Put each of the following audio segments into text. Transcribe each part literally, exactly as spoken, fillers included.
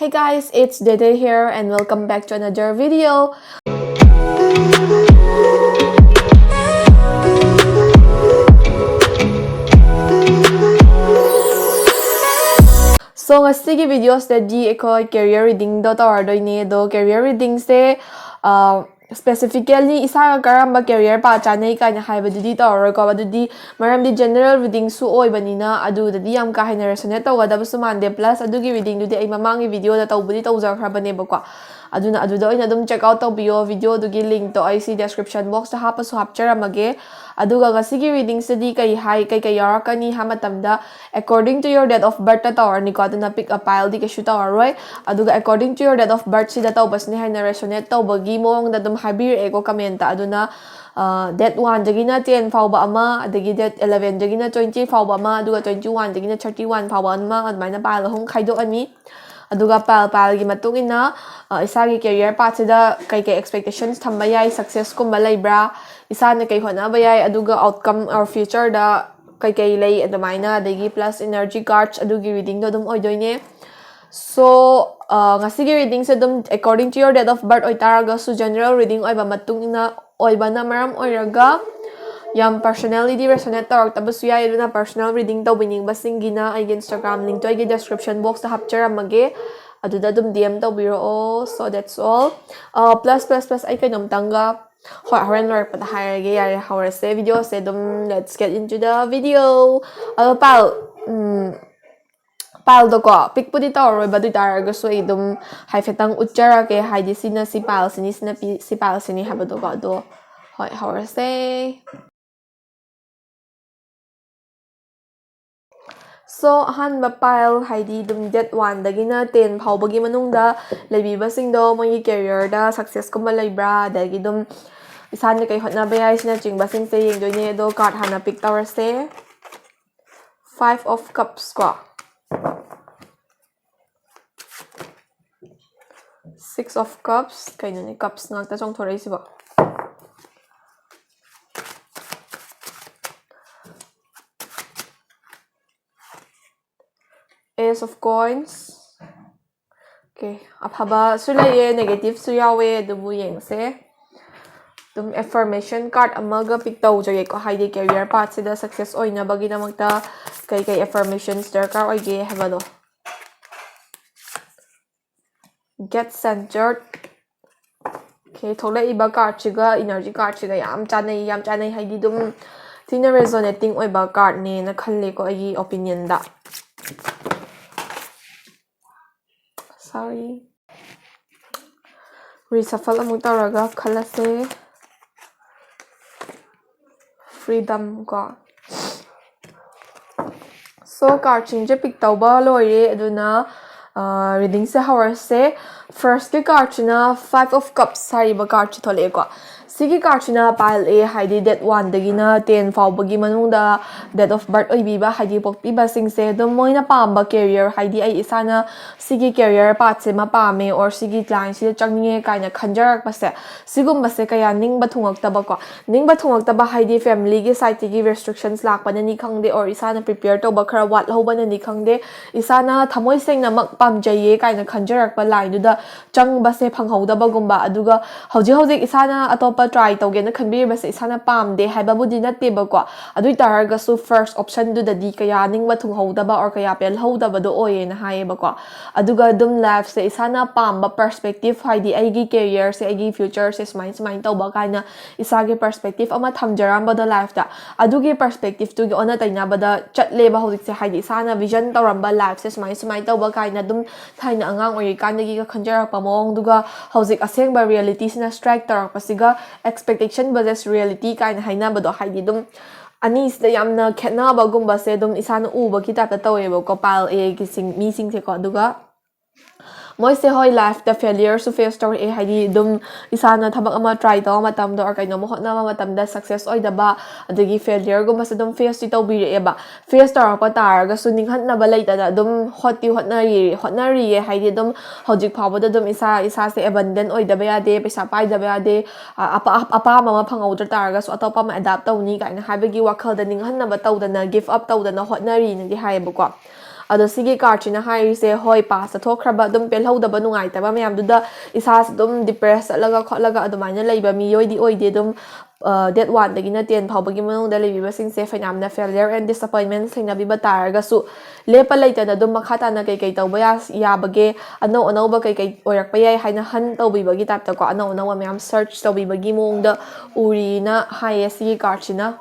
Hey guys, it's Dede here and welcome back to another video. So, ꯉꯁꯤꯒꯤ videoꯁꯤꯗꯗꯤ ꯑꯩꯈꯣꯏ career readingꯗꯣ ꯇꯧꯔꯗꯣꯏꯅꯦ꯫ ꯑꯗꯣ career readingꯁꯦ, ꯑ, specifically ꯏꯁꯥꯒ ꯀꯔꯝꯕ career path ꯆꯥꯅꯩ ꯀꯥꯏꯅ ꯍꯥꯏꯕꯗꯨꯗꯤ ꯇꯧꯔꯔꯣꯏꯀꯣ꯫ ꯑꯗꯨꯗꯤ ꯃꯔꯝꯗꯤ general readingꯁꯨ ꯑꯣꯏꯕꯅꯤꯅ ꯑꯗꯨꯗꯗꯤ ꯌꯥꯝ ꯀꯥ ꯍꯦꯟꯅ resonate ꯇꯧꯒꯗꯕꯁꯨ ꯃꯥꯟꯗꯦ꯫ Plus ꯑꯗꯨꯒꯤ readingꯗꯨꯗꯤ ꯑꯩ ꯃꯃꯥꯡꯒꯤ videoꯗ ꯇꯧꯕꯗꯤ ꯇꯧꯖꯈ꯭ꯔꯕꯅꯦꯕꯀꯣ꯫ ꯑꯗꯨꯅ ꯑꯗꯨꯗ ꯑꯣꯏꯅ ꯑꯗꯨꯝ check out ꯇꯧꯕꯤꯌꯣ꯫ Videoꯗꯨꯒꯤ linkꯇꯣ ꯑꯩ ꯁꯤ description boxꯇ ꯍꯥꯞꯄꯁꯨ ꯍꯥꯞꯆꯔꯝꯃꯒꯦ꯫ ꯑꯗꯨꯒ ꯉꯁꯤꯒꯤ readingꯁꯤꯗꯤ ꯀꯩ ꯍꯥꯏ, ꯀꯩꯀꯩ ꯌꯥꯎꯔꯛꯀꯅꯤ ꯍꯥꯏꯕ ꯃꯇꯝꯗ, according to your date of birthꯇ ꯇꯧꯔꯅꯤꯀꯣ꯫ ꯑꯗꯨꯅ pick a pileꯗꯤ ꯀꯩꯁꯨ ꯇꯧꯔꯔꯣꯏ꯫ ꯑꯗꯨꯒ according to your date of birthꯁꯤꯗ ꯇꯧꯕꯁꯤꯅ ꯍꯦꯟꯅ resonate ꯇꯧꯕꯒꯤ ꯃꯑꯣꯡꯗ ꯑꯗꯨꯝ ꯍꯥꯏꯕꯤꯔꯛꯑꯦꯀꯣ commentꯇ꯫ ꯑꯗꯨꯅ, ꯑ, date oneꯗꯒꯤꯅ ten ꯐꯥꯎꯕ ꯑꯃ, ꯑꯗꯒꯤ date elevenꯗꯒꯤꯅ twenty ꯐꯥꯎꯕ ꯑꯃ, ꯑꯗꯨꯒ twenty oneꯗꯒꯤꯅ thirty one ꯐꯥꯎꯕ ꯑꯃ, ꯑꯗꯨꯃꯥꯏꯅ pile ꯑꯍꯨꯝ ꯈꯥꯏꯗꯣꯛꯑꯅꯤ꯫ ꯑꯗꯨꯒ pile pileꯒꯤ ꯃꯇꯨꯡ ꯏꯟꯅ, ꯑ, ꯏꯁꯥꯒꯤ career pathꯁꯤꯗ ꯀꯩꯀꯩ expectations ꯊꯝꯕ ꯌꯥꯏ, successꯀꯨꯝꯕ ꯂꯩꯕ꯭ꯔꯥ, ꯏꯁꯥꯅ ꯀꯩ ꯍꯣꯠꯅꯕ ꯌꯥꯏ, ꯑꯗꯨꯒ outcome or futureꯗ ꯀꯩꯀꯩ ꯂꯩ ꯑꯗꯨꯃꯥꯏꯅ, ꯑꯗꯒꯤ plus energy cards ꯑꯗꯨꯒꯤ readingꯗꯣ ꯑꯗꯨꯝ ꯑꯣꯏꯗꯣꯏꯅꯦ꯫ So, ꯑ, ꯉꯁꯤꯒꯤ readingꯁꯦ ꯑꯗꯨꯝ according to your date of birth ꯑꯣꯏꯇꯥꯔꯒꯁꯨ general reading ꯑꯣꯏꯕ ꯃꯇꯨꯡ ꯏꯟꯅ, ꯑꯣꯏꯕꯅ ꯃꯔꯝ ꯑꯣꯏꯔꯒ ꯌꯥꯝ personallyꯗꯤ resonate ꯇꯧꯔꯛꯇꯕꯁꯨ ꯌꯥꯏ꯫ ꯑꯗꯨꯅ personal reading ꯇꯧꯕꯤꯅꯤꯡꯕꯁꯤꯡꯒꯤꯅ ꯑꯩꯒꯤ Instagram linkꯇꯣ ꯑꯩꯒꯤ description boxꯇ ꯍꯥꯞꯆꯔꯝꯃꯒꯦ꯫ ꯑꯗꯨꯗ ꯑꯗꯨꯝ D M ꯇꯧꯕꯤꯔꯛꯑꯣ꯫ So that's all. ꯑ, plus, plus, plus, ꯑꯩ ꯀꯩꯅꯣꯝꯇꯪꯒ, ꯍꯣꯏ, ꯍꯣꯔꯦꯟ ꯂꯣꯏꯔꯛꯄꯗ ꯍꯥꯏꯔꯒꯦ꯫ ꯌꯥꯔꯦ, ꯍꯧꯔꯁꯦ videoꯁꯦ ꯑꯗꯨꯝ꯫ Let's get into the video. ꯑꯗꯣ pile, ꯎꯝ, pileꯗꯣꯀꯣ, pickꯄꯨꯗꯤ ꯇꯧꯔꯔꯣꯏꯕ, ꯑꯗꯨ ꯑꯣꯏ ꯇꯥꯔꯒꯁꯨ ꯑꯩ ꯑꯗꯨꯝ ꯍꯥꯏꯐꯦꯠꯇꯪ ꯎꯠꯆꯔꯛꯀꯦ, ꯍꯥꯏꯗꯤ ꯁꯤꯅ ꯁꯤ pileꯁꯤꯅꯤ, ꯁꯤꯅ ꯄꯤ-, ꯁꯤ pileꯁꯤꯅꯤ ꯍꯥꯏꯕꯗꯣꯀꯣ꯫ ꯑꯗꯣ ꯍꯣꯏ, ꯍꯧꯔꯁꯦ꯫ So, ꯑꯍꯥꯟꯕ pile, ꯍꯥꯏꯗꯤ ꯑꯗꯨꯝ date oneꯗꯒꯤꯅ ten ꯐꯥꯎꯕꯒꯤ ꯃꯅꯨꯡꯗ ꯂꯩꯕꯤꯕꯁꯤꯡꯗꯣ, ꯃꯣꯏꯒꯤ careerꯗ successꯀꯨꯝꯕ ꯂꯩꯕ꯭ꯔꯥ, ꯑꯗꯒꯤ ꯑꯗꯨꯝ ꯏꯁꯥꯅ ꯀꯩ ꯍꯣꯠꯅꯕ ꯌꯥꯏ, ꯁꯤꯅꯆꯤꯡꯕꯁꯤꯡꯁꯦ ꯌꯦꯡꯗꯣꯏꯅꯦ꯫ ꯑꯗꯣ card ꯍꯥꯟꯅ pick ꯇꯧꯔꯁꯦ꯫ Five of Cups ꯀꯣ꯫ Six of Cups, ꯀꯩꯅꯣꯅꯦ, cups ꯉꯥꯛꯇ ꯆꯣꯡꯊꯣꯔꯛꯏꯁꯤꯕꯣ? Ace of Coins, ꯑꯐꯕꯁꯨ ꯂꯩꯌꯦ, ꯅꯦꯒꯦꯇꯤꯞꯁꯨ ꯌꯥꯎꯋꯦ, ꯑꯗꯨꯕꯨ ꯌꯦꯡꯁꯦ꯫ ꯑꯗꯨꯝ ꯑꯦꯐꯔꯃꯦꯁꯟ ꯀꯥꯔꯠ ꯑꯃꯒ ꯄꯤꯛ ꯇꯧꯖꯒꯦꯀꯣ, ꯍꯥꯏꯗꯤ ꯀꯦꯔꯤꯌꯔ ꯄꯥꯠꯁꯤꯗ ꯁꯛꯁꯦꯁ ꯑꯣꯏꯅꯕꯒꯤꯗꯃꯛꯇ ꯀꯩ ꯀꯩ ꯑꯦꯐꯔꯃꯦꯁꯟꯁ ꯗꯔꯀꯥꯔ ꯑꯣꯏꯒꯦ ꯍꯥꯏꯕꯗꯣ꯫ Get centered. Okay, ꯊꯣꯛꯂꯛꯏꯕ ꯀꯥꯔꯠꯁꯤꯒ ꯏꯅꯔꯖꯤ ꯀꯥꯔꯠꯁꯤꯒ ꯌꯥꯝ ꯆꯥꯟꯅꯩ, ꯌꯥꯝ ꯆꯥꯟꯅꯩ ꯍꯥꯏꯗꯤ ꯑꯗꯨꯝ ꯊꯤꯅ ꯔꯦꯖꯣꯅꯦꯇꯤꯡ ꯑꯣꯏꯕ ꯀꯥꯔꯠꯅꯦꯅ ꯈꯜꯂꯦꯀꯣ ꯑꯩꯒꯤ ꯑꯣꯄꯤꯅꯤꯌꯟꯗ꯫ Sorry. Reshuffle ꯑꯃꯨꯛ ꯇꯧꯔꯒ ꯈꯜꯂꯁꯦ꯫ Freedom ꯀꯣ꯫ So, ꯀꯥꯔꯠꯁꯤꯡꯁꯦ ꯄꯤꯛ ꯇꯧꯕ ꯂꯣꯏꯔꯦ, ꯑꯗꯨꯅ ꯔꯤꯗꯤꯡꯁꯦ ꯍꯧꯔꯁꯦ꯫ ꯐꯥꯔꯁꯀꯤ ꯀꯥꯔꯠꯁꯤꯅ Five of Cups ꯍꯥꯏꯔꯤꯕ ꯀꯥꯔꯠꯁꯤ ꯊꯣꯛꯂꯛꯑꯦꯀꯣ꯫ ꯁꯤꯒꯤ ꯀꯥꯔꯠꯁꯤꯅ ꯄꯥꯏꯜ ꯑꯦ, ꯍꯥꯏꯗꯤ ꯗꯦꯠ ꯋꯥꯟꯗꯒꯤꯅ ꯇꯦꯟ ꯐꯥꯎꯕꯒꯤ ꯃꯅꯨꯡꯗ date of birth ꯑꯣꯏꯕꯤꯕ, ꯍꯥꯏꯗꯤ ꯄꯣꯛꯄꯤꯕꯁꯤꯡꯁꯦ ꯑꯗꯨꯝ ꯃꯣꯏꯅ ꯄꯥꯝꯕ ꯀꯦꯔꯤꯌꯔ, ꯍꯥꯏꯗꯤ ꯑꯩ ꯏꯁꯥꯅ ꯁꯤꯒꯤ ꯀꯦꯔꯤꯌꯔ ꯄꯥꯠꯁꯤꯃ ꯄꯥꯝꯃꯦ or ꯁꯤꯒꯤ ꯂꯥꯏꯟꯁꯤꯗ ꯆꯪꯅꯤꯡꯉꯦ ꯀꯥꯏꯅ ꯈꯟꯖꯔꯛꯄꯁꯦ, ꯁꯤꯒꯨꯝꯕꯁꯦ ꯀꯌꯥ ꯅꯤꯡꯕ ꯊꯨꯡꯉꯛꯇꯕꯀꯣ꯫ ꯅꯤꯡꯕ ꯊꯨꯡꯉꯛꯇꯕ ꯍꯥꯏꯗꯤ ꯐꯦꯃꯤꯂꯤꯒꯤ ꯁꯥꯏꯠꯇꯒꯤ ꯔꯦꯁꯇ꯭ꯔꯤꯛꯁꯟꯁ ꯂꯥꯛꯄꯅꯅꯤ ꯈꯪꯗꯦ, or ꯏꯁꯥꯅ ꯄ꯭ꯔꯤꯄꯦꯌꯔ ꯇꯧꯕ ꯈꯔ ꯋꯥꯠꯍꯧꯕꯅꯅꯤ ꯈꯪꯗꯦ, ꯏꯁꯥꯅ ꯊꯃꯣꯏ ꯁꯦꯡꯅꯃꯛ ꯄꯥꯝꯖꯩꯌꯦ ꯀꯥꯏꯅ ꯈꯟꯖꯔꯛꯄ ꯂꯥꯏꯟꯗꯨꯗ ꯆꯪꯕꯁꯦ ꯐꯪꯍꯧꯗꯕꯒꯨꯝꯕ꯫ ꯑꯗꯨꯒ ꯍꯧꯖꯤꯛ ꯍꯧꯖꯤꯛ ꯏꯁꯥꯅ ꯑꯇꯣꯞꯄ ꯇ꯭ꯔꯥꯏ ꯇꯧꯒꯦꯅ ꯈꯟꯕꯤꯔꯤꯕꯁꯦ ꯏꯁꯥꯅ ꯄꯥꯝꯗꯦ ꯍꯥꯏꯕꯕꯨꯗꯤ ꯅꯠꯇꯦꯕꯀꯣ, ꯑꯗꯨ ꯑꯣꯏ ꯇꯥꯔꯒꯁꯨ ꯐꯥꯔꯁ ꯑꯣꯞꯁꯟꯗꯨꯗꯗꯤ ꯀꯌꯥ ꯅꯤꯡꯕ ꯊꯨꯡꯍꯧꯗꯕ or ꯀꯌꯥ ꯄꯦꯜꯍꯧꯗꯕꯗꯣ ꯑꯣꯏꯌꯦꯅ ꯍꯥꯏꯌꯦꯕꯀꯣ꯫ ꯑꯗꯨꯒ ꯑꯗꯨꯝ ꯂꯥꯏꯐꯁꯦ ꯏꯁꯥꯅ ꯄꯥꯝꯕ ꯄꯔꯁꯄꯦꯛꯇꯤꯞ, ꯍꯥꯏꯗꯤ ꯑꯩꯒꯤ ꯀꯦꯔꯤꯌꯔꯁꯦ, ꯑꯩꯒꯤ ꯐ꯭ꯌꯨꯆꯔꯁꯦ ꯁꯨꯃꯥꯏꯅ ꯁꯨꯃꯥꯏꯅ ꯇꯧꯕ ꯀꯥꯏꯅ ꯏꯁꯥꯒꯤ ꯄꯔꯁꯄꯦꯛꯇꯤꯞ ꯑꯃ ꯊꯝꯖꯔꯝꯕꯗꯣ ꯂꯥꯏꯐꯇ, ꯑꯗꯨꯒꯤ ꯄꯔꯁꯄꯦꯛꯇꯤꯞꯇꯨꯒꯤ ꯑꯣꯟꯅ ꯇꯩꯅꯕꯗ ꯆꯠꯂꯦꯕ ꯍꯧꯖꯤꯛꯁꯦ꯫ ꯍꯥꯏꯗꯤ ꯏꯁꯥꯅ ꯚꯤꯖꯟ ꯇꯧꯔꯝꯕ ꯂꯥꯏꯐꯁꯦ ꯁꯨꯃꯥꯏ ꯁꯨꯃꯥꯏꯅ ꯇꯧꯕ ꯀꯥꯏꯅ ꯑꯗꯨꯝ ꯊꯥꯏꯅ ꯑꯉꯥꯡ ꯑꯣꯏꯔꯤꯀꯥꯟꯗꯒꯤꯒ ꯈꯟꯖꯔꯛꯄ ꯃꯑꯣꯡꯗꯨꯒ ꯍꯧꯖꯤꯛ ꯑꯁꯦꯡꯕ ꯔꯤꯌꯦꯂꯤꯇꯤꯁꯤꯅ ꯁ꯭ꯇ꯭ꯔꯥꯏꯛ ꯇꯧꯔꯛꯄꯁꯤꯒ expectation versus reality ꯀꯥꯏꯅ ꯍꯥꯏꯅꯕꯗꯣ, ꯍꯥꯏꯗꯤ ꯑꯗꯨꯝ ꯑꯅꯤꯁꯤꯗ ꯌꯥꯝꯅ ꯈꯦꯠꯅꯕꯒꯨꯝꯕꯁꯦ ꯑꯗꯨꯝ ꯏꯁꯥꯅ ꯎꯕꯒꯤ ꯇꯥꯏꯞꯇ ꯇꯧꯋꯦꯕꯀꯣ, ꯄꯥꯏꯜ ꯑꯦꯒꯤ ꯁꯤꯡ-, ꯃꯤꯁꯤꯡꯁꯦꯀꯣ꯫ ꯑꯗꯨꯒ ꯃꯣꯏꯁꯦ, ꯍꯣꯏ, ꯂꯥꯏꯐꯇ ꯐꯦꯂꯤꯌꯔꯁꯨ ꯐꯦꯁ ꯇꯧꯔꯛꯑꯦ, ꯍꯥꯏꯗꯤ ꯑꯗꯨꯝ ꯏꯁꯥꯅ ꯊꯕꯛ ꯑꯃ ꯇ꯭ꯔꯥꯏ ꯇꯧꯕ ꯃꯇꯝꯗ or ꯀꯩꯅꯣꯝꯃ ꯍꯣꯠꯅꯕ ꯃꯇꯝꯗ ꯁꯛꯁꯦꯁ ꯑꯣꯏꯗꯕ, ꯑꯗꯒꯤ ꯐꯦꯂꯤꯌꯔꯒꯨꯝꯕꯁꯦ ꯑꯗꯨꯝ ꯐꯦꯁꯇꯤ ꯇꯧꯕꯤꯔꯛꯑꯦꯕ꯫ ꯐꯦꯁ ꯇꯧꯔꯛꯄ ꯇꯥꯔꯒꯁꯨ ꯅꯤꯡꯍꯟꯅꯕ ꯂꯩꯇꯅ ꯑꯗꯨꯝ ꯍꯣꯠꯇꯤ ꯍꯣꯠꯅꯔꯤ, ꯍꯣꯠꯅꯔꯤꯌꯦ, ꯍꯥꯏꯗꯤ ꯑꯗꯨꯝ ꯍꯧꯖꯤꯛ ꯐꯥꯎꯕꯗ ꯑꯗꯨꯝ ꯏꯁꯥ, ꯏꯁꯥꯁꯦ ꯑꯦꯕꯟꯗꯟ ꯑꯣꯏꯗꯕ ꯌꯥꯗꯦ, ꯄꯩꯁꯥ ꯄꯥꯏꯗꯕ ꯌꯥꯗꯦ, ꯑ-, ꯑꯄꯥ-, ꯑꯄꯥꯝꯕ ꯑꯃ ꯐꯪꯍꯧꯗ꯭ꯔ ꯇꯥꯔꯒꯁꯨ ꯑꯇꯣꯞꯄ ꯑꯃ ꯑꯦꯗꯥꯞ ꯇꯧꯅꯤ ꯀꯥꯏꯅ ꯍꯥꯏꯕꯒꯤ ꯋꯥꯈꯜꯗ ꯅꯤꯡꯍꯟꯅꯕ ꯇꯧꯗꯅ, ꯒꯤꯐ ꯑꯞ ꯇꯧꯗꯅ ꯍꯣꯠꯅꯔꯤꯅꯗꯤ ꯍꯥꯏꯌꯦꯕꯀꯣ꯫ ꯑꯗꯣ ꯁꯤꯒꯤ ꯀꯥꯔꯠꯁꯤꯅ ꯍꯥꯏꯔꯤꯁꯦ, ꯍꯣꯏ, ꯄꯥꯁꯇ ꯊꯣꯛꯈ꯭ꯔꯕ ꯑꯗꯨꯝ ꯄꯦꯜꯍꯧꯗꯕ ꯅꯨꯡꯉꯥꯏꯇꯕ ꯃꯌꯥꯝꯗꯨꯗ ꯏꯁꯥꯁꯦ ꯑꯗꯨꯝ ꯗꯤꯄ꯭ꯔꯦꯁ ꯆꯠꯂꯒ ꯈꯣꯠꯂꯒ ꯑꯗꯨꯃꯥꯏꯅ ꯂꯩꯕ ꯃꯤꯑꯣꯏꯗꯤ ꯑꯣꯏꯗꯦ꯫ ꯑꯗꯨꯝ ꯗꯦꯠ ꯋꯥꯟꯗꯒꯤꯅ ꯇꯦꯟ ꯐꯥꯎꯕꯒꯤ ꯃꯅꯨꯡꯗ ꯂꯩꯕꯤꯕꯁꯤꯡꯁꯦ ꯐꯅꯌꯥꯝꯅ ꯐꯦꯂꯤꯌꯔ ꯑꯦꯟ ꯗꯤꯁꯑꯄꯣꯏꯟꯃꯦꯟ ꯊꯦꯡꯅꯕꯤꯕ ꯇꯥꯔꯒꯁꯨ, ꯂꯦꯞꯄ ꯂꯩꯇꯅ ꯑꯗꯨꯝ ꯃꯈꯥ ꯇꯥꯅ ꯀꯩꯀꯩ ꯇꯧꯕ ꯌꯥ- ꯌꯥꯕꯒꯦ, ꯑꯅꯧ ꯑꯅꯧꯕ ꯀꯩꯀꯩ ꯑꯣꯏꯔꯛꯄ ꯌꯥꯏ ꯍꯥꯏꯅ ꯍꯟ ꯇꯧꯕꯤꯕꯒꯤ ꯇꯥꯏꯞꯇꯀꯣ, ꯑꯅꯧ ꯑꯅꯧꯕ ꯃꯌꯥꯝ ꯁꯔꯆ ꯇꯧꯕꯤꯕꯒꯤ ꯃꯑꯣꯡꯗ ꯎꯔꯤꯅ ꯍꯥꯏꯌꯦ ꯁꯤꯒꯤ ꯀꯥꯔꯠꯁꯤꯅ꯫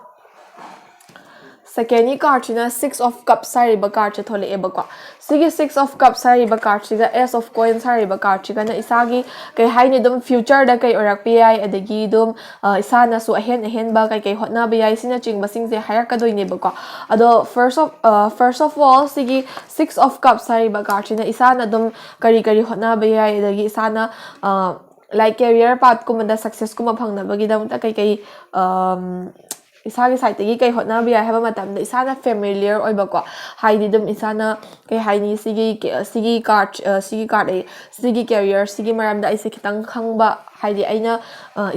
ꯁꯦꯀꯦꯟꯒꯤ ꯀꯥꯔꯠꯁꯤꯅ Six of Cups ꯍꯥꯏꯔꯤꯕ ꯀꯥꯔꯠꯁꯦ ꯊꯣꯛꯂꯛꯑꯦꯕꯀꯣ꯫ ꯁꯤꯒꯤ Six of Cups ꯍꯥꯏꯔꯤꯕ ꯀꯥꯔꯠꯁꯤꯒ Ace of Coins ꯍꯥꯏꯔꯤꯕ ꯀꯥꯔꯠꯁꯤꯒꯅ ꯏꯁꯥꯒꯤ, ꯀꯩ ꯍꯥꯏꯅꯤ, ꯑꯗꯨꯝ ꯐ꯭ꯌꯨꯆꯔꯗ ꯀꯩ ꯑꯣꯏꯔꯛꯄ ꯌꯥꯏ, ꯑꯗꯒꯤ ꯑꯗꯨꯝ ꯑ, ꯏꯁꯥꯅꯁꯨ ꯑꯍꯦꯟ ꯑꯍꯦꯟꯕ ꯀꯩ ꯀꯩ ꯍꯣꯠꯅꯕ ꯌꯥꯏ, ꯁꯤꯅꯆꯤꯡꯕꯁꯤꯡꯁꯦ ꯍꯥꯏꯔꯛꯀꯗꯣꯏꯅꯦꯕꯀꯣ꯫ ꯑꯗꯣ first of first of all, ꯁꯤꯒꯤ Six of Cups ꯍꯥꯏꯔꯤꯕ ꯀꯥꯔꯠꯁꯤꯅ ꯏꯁꯥꯅ ꯑꯗꯨꯝ ꯀꯔꯤ ꯀꯔꯤ ꯍꯣꯠꯅꯕ ꯌꯥꯏ, ꯑꯗꯒꯤ ꯏꯁꯥꯅ ꯂꯥꯏꯛ ꯀꯦꯔꯤꯌꯔ ꯄꯥꯠꯀꯨꯝꯕꯗ ꯁꯛꯁꯦꯁꯀꯨꯝꯕ ꯐꯪꯅꯕꯒꯤꯗꯃꯛꯇ ꯀꯩꯀꯩ ꯏꯁꯥꯒꯤ ꯁꯥꯏꯠꯇꯒꯤ ꯀꯩ ꯍꯣꯠꯅꯕ ꯌꯥꯏ ꯍꯥꯏꯕ ꯃꯇꯝꯗ, ꯏꯁꯥꯅ ꯐꯦꯃꯤꯂꯤꯌꯔ ꯑꯣꯏꯕꯀꯣ, ꯍꯥꯏꯗꯤ ꯑꯗꯨꯝ ꯏꯁꯥꯅ, ꯀꯩ ꯍꯥꯏꯅꯤ, ꯁꯤꯒꯤ ꯁꯤꯒꯤ ꯀꯥꯔꯠ ꯁꯤꯒꯤ ꯀꯥꯔꯠ ꯑꯩ ꯁꯤꯒꯤ ꯀꯦꯔꯤꯌꯔ ꯁꯤꯒꯤ ꯃꯔꯝꯗ ꯑꯩꯁꯦ ꯈꯤꯇꯪ ꯈꯪꯕ, ꯍꯥꯏꯗꯤ ꯑꯩꯅ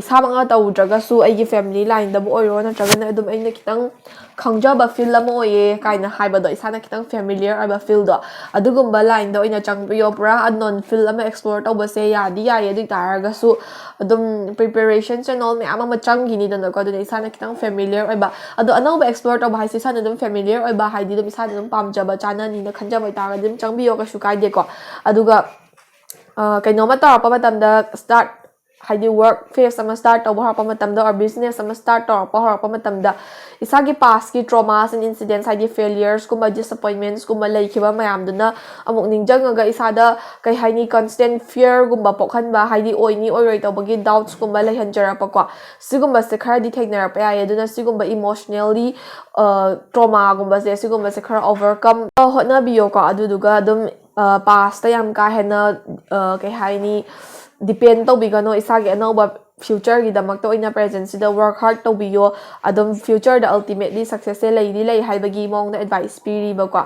ꯏꯁꯥꯃꯛꯅ ꯇꯧꯗ꯭ꯔꯒꯁꯨ ꯑꯩꯒꯤ ꯐꯦꯃꯤꯂꯤ ꯂꯥꯏꯟꯗꯕꯨ ꯑꯣꯏꯔꯣ, ꯅꯠꯇ꯭ꯔꯒꯅ ꯑꯗꯨꯝ ꯑꯩꯅ ꯈꯤꯇꯪ ꯈꯪꯖꯕ ꯐꯤꯜ ꯑꯃ ꯑꯣꯏꯌꯦ ꯀꯥꯏꯅ ꯍꯥꯏꯕꯗꯣ, ꯏꯁꯥꯅ ꯈꯤꯇꯪ ꯐꯦꯃꯤꯂꯤꯌꯔ ꯑꯣꯏꯕ ꯐꯤꯜꯗꯣ, ꯑꯗꯨꯒꯨꯝꯕ ꯂꯥꯏꯟꯗ ꯑꯣꯏꯅ ꯆꯪꯕꯤꯌꯣ꯫ ꯄꯨꯔꯥ ꯑꯟꯅꯣꯟ ꯐꯤꯜ ꯑꯃ ꯑꯦꯛꯁꯄ꯭ꯂꯣꯔ ꯇꯧꯕꯁꯦ ꯌꯥꯗꯤ ꯌꯥꯏꯌꯦ, ꯑꯗꯨ ꯑꯣꯏ ꯇꯥꯔꯒꯁꯨ ꯑꯗꯨꯝ preparation and all ꯃꯌꯥꯝ ꯑꯃ ꯆꯪꯈꯤꯅꯤꯗꯅꯀꯣ꯫ ꯑꯗꯨꯅ ꯏꯁꯥꯅ ꯈꯤꯇꯪ ꯐꯦꯃꯤꯂꯤꯌꯔ ꯑꯣꯏꯕ, ꯑꯗꯣ ꯑꯅꯧꯕ ꯑꯦꯛꯁꯄ꯭ꯂꯣꯔ ꯇꯧꯕ ꯍꯥꯏꯁꯦ ꯏꯁꯥꯅ ꯑꯗꯨꯝ ꯐꯦꯃꯤꯂꯤꯌꯔ ꯑꯣꯏꯕ, ꯍꯥꯏꯗꯤ ꯑꯗꯨꯝ ꯏꯁꯥꯅ ꯑꯗꯨꯝ ꯄꯥꯝꯖꯕ, ꯆꯥꯅꯅꯤꯅ ꯈꯟꯖꯕ ꯑꯣꯏꯇꯥꯔꯒꯗꯤ ꯑꯗꯨꯝ ꯆꯪꯕꯤꯌꯣ, ꯀꯩꯁꯨ ꯀꯥꯏꯗꯦꯀꯣ꯫ ꯑꯗꯨꯒ ꯀꯩꯅꯣꯝꯃ ꯇꯧꯔꯛꯄ ꯃꯇꯝꯗ, ꯁ꯭ꯇꯥꯔꯠ ꯍꯥꯏꯗꯤ ꯋꯥꯔꯛ ꯐꯦꯁ ꯑꯃ ꯁ꯭ꯇꯥꯔꯠ ꯇꯧꯕ ꯍꯧꯔꯛꯄ ꯃꯇꯝꯗ, or ꯕꯤꯖꯤꯅꯦꯁ ꯑꯃ ꯁ꯭ꯇꯥꯔꯠ ꯇꯧꯔꯛꯄ ꯍꯧꯔꯛꯄ ꯃꯇꯝꯗ, ꯏꯁꯥꯒꯤ ꯄꯥꯁꯀꯤ traumas and incidents, ꯍꯥꯏꯗꯤ ꯐꯦꯂꯤꯌꯔꯁꯀꯨꯝꯕ, ꯗꯤꯁꯑꯄꯣꯏꯟꯃꯦꯟꯁꯀꯨꯝꯕ ꯂꯩꯈꯤꯕ ꯃꯌꯥꯝꯗꯨꯅ ꯑꯃꯨꯛ ꯅꯤꯡꯁꯤꯡꯉꯒ ꯏꯁꯥꯗ, ꯀꯩ ꯍꯥꯏꯅꯤ, ꯀꯟꯁꯇꯦꯟ ꯐꯤꯌꯔꯒꯨꯝꯕ ꯄꯣꯛꯍꯟꯕ, ꯍꯥꯏꯗꯤ ꯑꯣꯏꯅꯤ ꯑꯣꯏꯔꯣꯏ ꯇꯧꯕꯒꯤ ꯗꯥꯎꯠꯁꯀꯨꯝꯕ ꯂꯩꯍꯟꯖꯔꯛꯄꯀꯣ, ꯁꯤꯒꯨꯝꯕꯁꯦ ꯈꯔꯗꯤ ꯊꯦꯡꯅꯔꯛꯄ ꯌꯥꯏ꯫ ꯑꯗꯨꯅ ꯁꯤꯒꯨꯝꯕ ꯏꯃꯣꯁꯅꯦꯜꯂꯤ ꯇ꯭ꯔꯣꯃꯥꯒꯨꯝꯕꯁꯦ, ꯁꯤꯒꯨꯝꯕꯁꯦ ꯈꯔ ꯑꯣꯚꯔꯀꯝ ꯍꯣꯠꯅꯕꯤꯌꯣꯀꯣ꯫ ꯑꯗꯨꯗꯨꯒ ꯑꯗꯨꯝ ꯄꯥꯁꯇ ꯌꯥꯝ ꯀꯥ ꯍꯦꯟꯅ, ꯀꯩ ꯍꯥꯏꯅꯤ, ꯗꯤꯄꯦꯟ ꯇꯧꯕꯤꯒꯅꯣ꯫ ꯏꯁꯥꯒꯤ ꯑꯅꯧꯕ ꯐ꯭ꯌꯨꯆꯔꯒꯤꯗꯃꯛꯇ ꯑꯣꯏꯅ ꯄ꯭ꯔꯦꯖꯦꯟꯁꯤꯗ ꯋꯥꯔꯛ ꯍꯥꯔꯠ ꯇꯧꯕꯤꯌꯣ꯫ ꯑꯗꯨꯝ ꯐ꯭ꯌꯨꯆꯔꯗ ꯑꯜꯇꯤꯃꯦꯠꯂꯤ ꯁꯛꯁꯦꯁꯁꯦ ꯂꯩꯗꯤ ꯂꯩ ꯍꯥꯏꯕꯒꯤ ꯃꯑꯣꯡꯗ ꯑꯦꯗꯚꯥꯏꯁ ꯄꯤꯔꯤꯕꯀꯣ꯫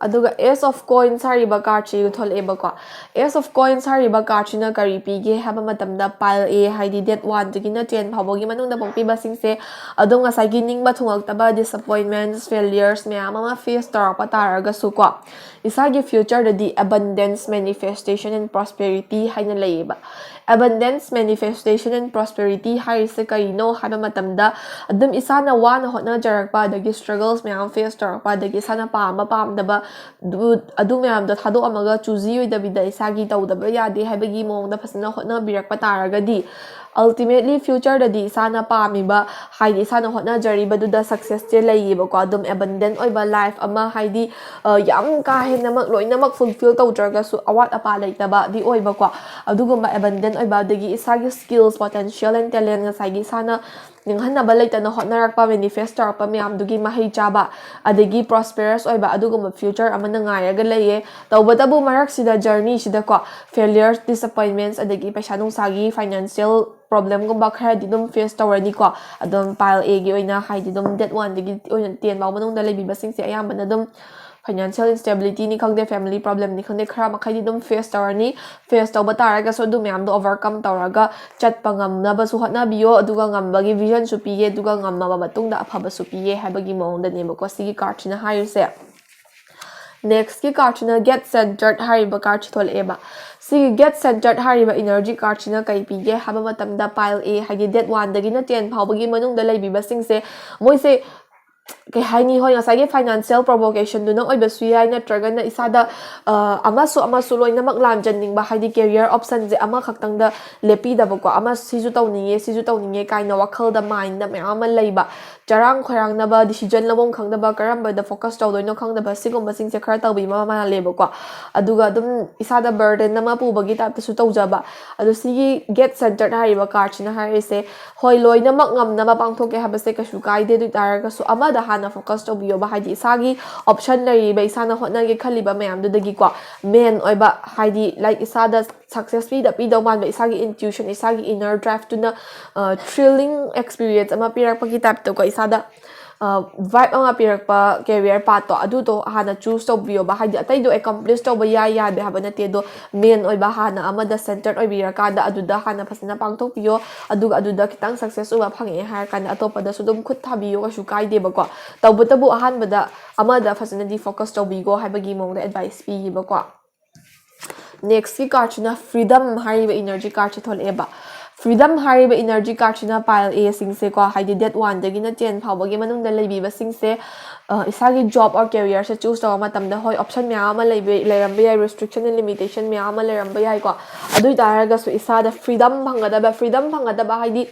ꯑꯗꯨꯒ Ace of Coins ꯍꯥꯏꯔꯤꯕ cardꯁꯤ ꯊꯣꯛꯂꯛꯑꯦꯕꯀꯣ꯫ Ace of Coins ꯍꯥꯏꯔꯤꯕ cardꯁꯤꯅ ꯀꯔꯤ ꯄꯤꯒꯦ ꯍꯥꯏꯕ ꯃꯇꯝꯗ, pile A, ꯍꯥꯏꯗꯤ date one ꯗꯒꯤꯅ ten ꯐꯥꯎꯕꯒꯤ ꯃꯅꯨꯡꯗ ꯄꯣꯛꯄꯤꯕꯁꯤꯡꯁꯦ, ꯑꯗꯨꯝ ꯉꯁꯥꯏꯒꯤ ꯅꯤꯡꯕ ꯊꯨꯡꯉꯛꯇꯕ disappointments, failures ꯃꯌꯥꯝ ꯑꯃ face ꯇꯧꯔꯛꯄ ꯇꯥꯔꯒꯁꯨꯀꯣ, ꯏꯁꯥꯒꯤ futureꯗꯗꯤ abundance, manifestation and prosperity ꯍꯥꯏꯅ ꯂꯩꯌꯦꯕ꯫ Abundance, manifestation and prosperity ꯍꯥꯏꯔꯤꯁꯦ ꯀꯔꯤꯅꯣ ꯍꯥꯏꯕ ꯃꯇꯝꯗ, ꯑꯗꯨꯝ ꯏꯁꯥꯅ ꯋꯥꯅ ꯍꯣꯠꯅꯖꯔꯛꯄ, ꯑꯗꯒꯤ struggles ꯃꯌꯥꯝ face ꯇꯧꯔꯛꯄ, ꯑꯗꯒꯤ ꯏꯁꯥꯅ ꯄꯥꯝꯕ ꯄꯥꯝꯗꯕ ꯑꯗꯨ, ꯑꯗꯨ ꯃꯌꯥꯝꯗꯣ ꯊꯥꯗꯣꯛꯑꯝꯃꯒ choosy ꯑꯣꯏꯗꯕꯤꯗ ꯏꯁꯥꯒꯤ ꯇꯧꯗꯕ ꯌꯥꯗꯦ ꯍꯥꯏꯕꯒꯤ ꯃꯑꯣꯡꯗ ꯐꯖꯅ ꯍꯣꯠꯅꯕꯤꯔꯛꯄ ꯇꯥꯔꯒꯗꯤ, ultimately futureꯗꯗꯤ ꯏꯁꯥꯅ ꯄꯥꯝꯃꯤꯕ, ꯍꯥꯏꯗꯤ ꯏꯁꯥꯅ ꯍꯣꯠꯅꯖꯔꯤꯕꯗꯨꯗ successꯁꯦ ꯂꯩꯌꯦꯕꯀꯣ꯫ ꯑꯗꯨꯝ abundant ꯑꯣꯏꯕ life ꯑꯃ, ꯍꯥꯏꯗꯤ, ꯑ, ꯌꯥꯝ ꯀꯥ ꯍꯦꯟꯅꯃꯛ ꯂꯣꯏꯅꯃꯛ fulfill ꯇꯧꯗ꯭ꯔꯒꯁꯨ ꯑꯋꯥꯠ ꯑꯄꯥ ꯂꯩꯇꯕꯗꯤ ꯑꯣꯏꯕꯀꯣ꯫ ꯑꯗꯨꯒꯨꯝꯕ abundant ꯑꯣꯏꯕ, ꯑꯗꯒꯤ ꯏꯁꯥꯒꯤ skills, potential and talent, ꯉꯁꯥꯏꯒꯤ ꯏꯁꯥꯅ ꯅꯤꯡꯍꯟꯅꯕ ꯂꯩꯇꯅ ꯍꯣꯠꯅꯔꯛꯄ, manifest ꯇꯧꯔꯛꯄ ꯃꯌꯥꯝꯗꯨꯒꯤ ꯃꯍꯩ ꯆꯥꯕ, ꯑꯗꯒꯤ prosperous ꯑꯣꯏꯕ ꯑꯗꯨꯒꯨꯝꯕ future ꯑꯃꯅ ꯉꯥꯏꯔꯒ ꯂꯩꯌꯦ꯫ ꯇꯧꯕꯇꯕꯨ ꯃꯔꯛꯁꯤꯗ, journeyꯁꯤꯗꯀꯣ, failures, disappointments, ꯑꯗꯒꯤ ꯄꯩꯁꯥ ꯅꯨꯡꯁꯥꯒꯤ financial problemꯒꯨꯝꯕ ꯈꯔꯗꯤ ꯑꯗꯨꯝ face ꯇꯧꯔꯅꯤꯀꯣ꯫ ꯑꯗꯨꯝ pile Aꯒꯤ ꯑꯣꯏꯅ, ꯍꯥꯏꯗꯤ ꯑꯗꯨꯝ date oneꯗꯒꯤ ꯑꯣꯏꯅ ten ꯐꯥꯎ ꯃꯅꯨꯡꯗ ꯂꯩꯕꯤꯕꯁꯤꯡꯁꯦ ꯑꯌꯥꯝꯕꯅ ꯑꯗꯨꯝ financial instabilityꯅꯤ ꯈꯪꯗꯦ, family problemꯅꯤ ꯈꯪꯗꯦ, ꯈꯔ ꯃꯈꯩꯗꯤ ꯑꯗꯨꯝ face ꯇꯧꯔꯅꯤ꯫ Face ꯇꯧꯕ ꯇꯥꯔꯒꯁꯨ ꯑꯗꯨ ꯃꯌꯥꯝꯗꯣ overcome ꯇꯧꯔꯒ ꯆꯠꯄ ꯉꯝꯅꯕꯁꯨ ꯍꯣꯠꯅꯕꯤꯌꯣ꯫ ꯑꯗꯨꯒ ꯉꯝꯕꯒꯤ visionꯁꯨ ꯄꯤꯌꯦ, ꯑꯗꯨꯒ ꯉꯝꯃꯕ ꯃꯇꯨꯡꯗ ꯑꯐꯕꯁꯨ ꯄꯤꯌꯦ ꯍꯥꯏꯕꯒꯤ ꯃꯑꯣꯡꯗꯅꯦꯕꯀꯣ ꯁꯤꯒꯤ cardꯁꯤꯅ ꯍꯥꯏꯔꯤꯁꯦ꯫ Nextꯀꯤ cardꯁꯤꯅ Get Centered ꯍꯥꯏꯔꯤꯕ cardꯁꯤ ꯊꯣꯛꯂꯛꯑꯦꯕ꯫ ꯁꯤꯒꯤ Get Centered ꯍꯥꯏꯔꯤꯕ energy cardꯁꯤꯅ ꯀꯩ ꯄꯤꯒꯦ ꯍꯥꯏꯕ ꯃꯇꯝꯗ, pile A, ꯍꯥꯏꯗꯤ date oneꯗꯒꯤꯅ ten ꯐꯥꯎꯕꯒꯤ ꯃꯅꯨꯡꯗ ꯂꯩꯕꯤꯕꯁꯤꯡꯁꯦ, ꯃꯣꯏꯁꯦ ꯀꯩ ꯍꯥꯏꯅꯤ, ꯍꯣꯏ, ꯉꯁꯥꯏꯒꯤ financial provocationꯗꯨꯅ ꯑꯣꯏꯕꯁꯨ ꯌꯥꯏ, ꯅꯠꯇ꯭ꯔꯒꯅ ꯏꯁꯥꯗ, ꯑ, ꯑꯃꯁꯨ ꯑꯃꯁꯨ ꯂꯣꯏꯅꯃꯛ ꯂꯥꯝꯖꯟꯅꯤꯡꯕ, ꯍꯥꯏꯗꯤ career optionꯁꯦ ꯑꯃꯈꯛꯇꯪꯗ ꯂꯦꯞꯄꯤꯗꯕꯀꯣ, ꯑꯃ ꯁꯤꯁꯨ ꯇꯧꯅꯤꯡꯉꯦ, ꯁꯤꯁꯨ ꯇꯧꯅꯤꯡꯉꯦ ꯀꯥꯏꯅ ꯋꯥꯈꯜꯗ, mindꯗ ꯃꯌꯥꯝ ꯑꯃ ꯂꯩꯕ, ꯆꯔꯥꯡ ꯈꯣꯏꯔꯥꯡꯅꯕ, decision ꯂꯧꯐꯝ ꯈꯪꯗꯕ, ꯀꯔꯝꯕꯗ focus ꯇꯧꯗꯣꯏꯅꯣ ꯈꯪꯗꯕ, ꯁꯤꯒꯨꯝꯕꯁꯤꯡꯁꯦ ꯈꯔ ꯇꯧꯕꯤꯕ ꯃꯥꯜꯂꯦꯕꯀꯣ꯫ ꯑꯗꯨꯒ ꯑꯗꯨꯝ ꯏꯁꯥꯗ burden ꯑꯃ ꯄꯨꯕꯒꯤ typeꯇꯁꯨ ꯇꯧꯖꯕ꯫ ꯑꯗꯣ ꯁꯤꯒꯤ Get Centered ꯍꯥꯏꯔꯤꯕ cardꯁꯤꯅ ꯍꯥꯏꯔꯤꯁꯦ, ꯍꯣꯏ, ꯂꯣꯏꯅꯃꯛ ꯉꯝꯅꯕ ꯄꯥꯡꯊꯣꯛꯀꯦ ꯍꯥꯏꯕꯁꯦ ꯀꯩꯁꯨ ꯀꯥꯏꯗꯦ꯫ ꯑꯗꯨ ꯑꯣꯏ ꯇꯥꯔꯒꯁꯨ ꯑꯃꯗ ꯍꯥꯟꯅ focus ꯇꯧꯕꯤꯌꯣꯕ, ꯍꯥꯏꯗꯤ ꯏꯁꯥꯒꯤ option ꯂꯩꯔꯤꯕ, ꯏꯁꯥꯅ ꯍꯣꯠꯅꯒꯦ ꯈꯜꯂꯤꯕ ꯃꯌꯥꯝꯗꯨꯗꯒꯤꯀꯣ, main ꯑꯣꯏꯕ, ꯍꯥꯏꯗꯤ, like, ꯏꯁꯥꯗ success ꯄꯤꯗ ꯄꯤꯗꯧ ꯃꯥꯟꯕ ꯏꯁꯥꯒꯤ intuition, ꯏꯁꯥꯒꯤ inner driveꯇꯨꯅ, ꯑ, thrilling experience ꯑꯃ ꯄꯤꯔꯛꯄꯒꯤ typeꯇꯀꯣ, ꯏꯁꯥꯗ ꯚꯥꯏꯕ ꯑꯃ ꯄꯤꯔꯛꯄ ꯀꯦꯔꯤꯌꯔ ꯄꯥꯠꯇꯣ, ꯑꯗꯨꯗꯣ ꯍꯥꯟꯅ ꯆꯨꯁ ꯇꯧꯕꯤꯌꯣꯕ꯫ ꯍꯥꯏꯗꯤ ꯑꯇꯩꯗꯣ ꯑꯦꯀꯝꯄ꯭ꯂꯤꯁ ꯇꯧꯕ ꯌꯥꯏ ꯌꯥꯗꯦ ꯍꯥꯏꯕ ꯅꯠꯇꯦ, ꯑꯗꯣ ꯃꯦꯟ ꯑꯣꯏꯕ ꯍꯥꯟꯅ ꯑꯃꯗ ꯁꯦꯟꯇꯔꯠ ꯑꯣꯏꯕꯤꯔꯀꯥꯟꯗ ꯑꯗꯨꯗ ꯍꯥꯟꯅ ꯐꯖꯅ ꯄꯥꯡꯊꯣꯛꯄꯤꯌꯣ꯫ ꯑꯗꯨꯒ ꯑꯗꯨꯗ ꯈꯤꯇꯪ ꯁꯛꯁꯦꯁ ꯑꯣꯏꯕ ꯐꯪꯉꯛꯑꯦ ꯍꯥꯏꯔ ꯀꯥꯟꯗ ꯑꯇꯣꯞꯄꯗꯁꯨ ꯑꯗꯨꯝ ꯈꯨꯠ ꯊꯥꯕꯤꯌꯣ, ꯀꯩꯁꯨ ꯀꯥꯏꯗꯦꯕꯀꯣ꯫ ꯇꯧꯕꯇꯕꯨ ꯑꯍꯥꯟꯕꯗ ꯑꯃꯗ ꯐꯖꯅꯗꯤ ꯐꯣꯀꯁ ꯇꯧꯕꯤꯒꯣ ꯍꯥꯏꯕꯒꯤ ꯃꯑꯣꯡꯗ ꯑꯦꯗꯚꯥꯏꯁ ꯄꯤꯌꯦꯕꯀꯣ꯫ ꯅꯦꯛꯁꯀꯤ ꯀꯥꯔꯠꯁꯤꯅ ꯐ꯭ꯔꯤꯗꯝ ꯍꯥꯏꯔꯤꯕ ꯏꯅꯔꯖꯤ ꯀꯥꯔꯠꯁꯦ ꯊꯣꯛꯂꯛꯑꯦꯕ꯫ ꯐ꯭ꯔꯤꯗꯝ ꯍꯥꯏꯔꯤꯕ ꯏꯅꯔꯖꯤ ꯀꯥꯔꯠꯁꯤꯅ ꯄꯥꯏꯜ ꯑꯦꯁꯤꯡꯁꯦꯀꯣ, ꯍꯥꯏꯗꯤ ꯗꯦꯠ ꯋꯥꯟꯗꯒꯤꯅ ꯇꯦꯟ ꯐꯥꯎꯕꯒꯤ ꯃꯅꯨꯡꯗ ꯂꯩꯕꯤꯕꯁꯤꯡꯁꯦ, ꯑ, ꯏꯁꯥꯒꯤ ꯖꯣꯕ ꯑꯣꯔ ꯀꯦꯔꯤꯌꯔꯁꯦ ꯆꯨꯁ ꯇꯧꯕ ꯃꯇꯝꯗ, ꯍꯣꯏ, ꯑꯣꯞꯁꯟ ꯃꯌꯥꯝ ꯑꯃ ꯂꯩꯕ, ꯂꯩꯔꯝꯕ ꯌꯥꯏ, ꯔꯦꯁꯇ꯭ꯔꯤꯛꯁꯟ ꯑꯦꯟ ꯂꯤꯃꯤꯇꯦꯁꯟ ꯃꯌꯥꯝ ꯑꯃ ꯂꯩꯔꯝꯕ ꯌꯥꯏꯀꯣ꯫ ꯑꯗꯨ ꯑꯣꯏ ꯇꯥꯔꯒꯁꯨ ꯏꯁꯥꯗ ꯐ꯭ꯔꯤꯗꯝ ꯐꯪꯒꯗꯕ, ꯐ꯭ꯔꯤꯗꯝ ꯐꯪꯒꯗꯕ ꯍꯥꯏꯗꯤ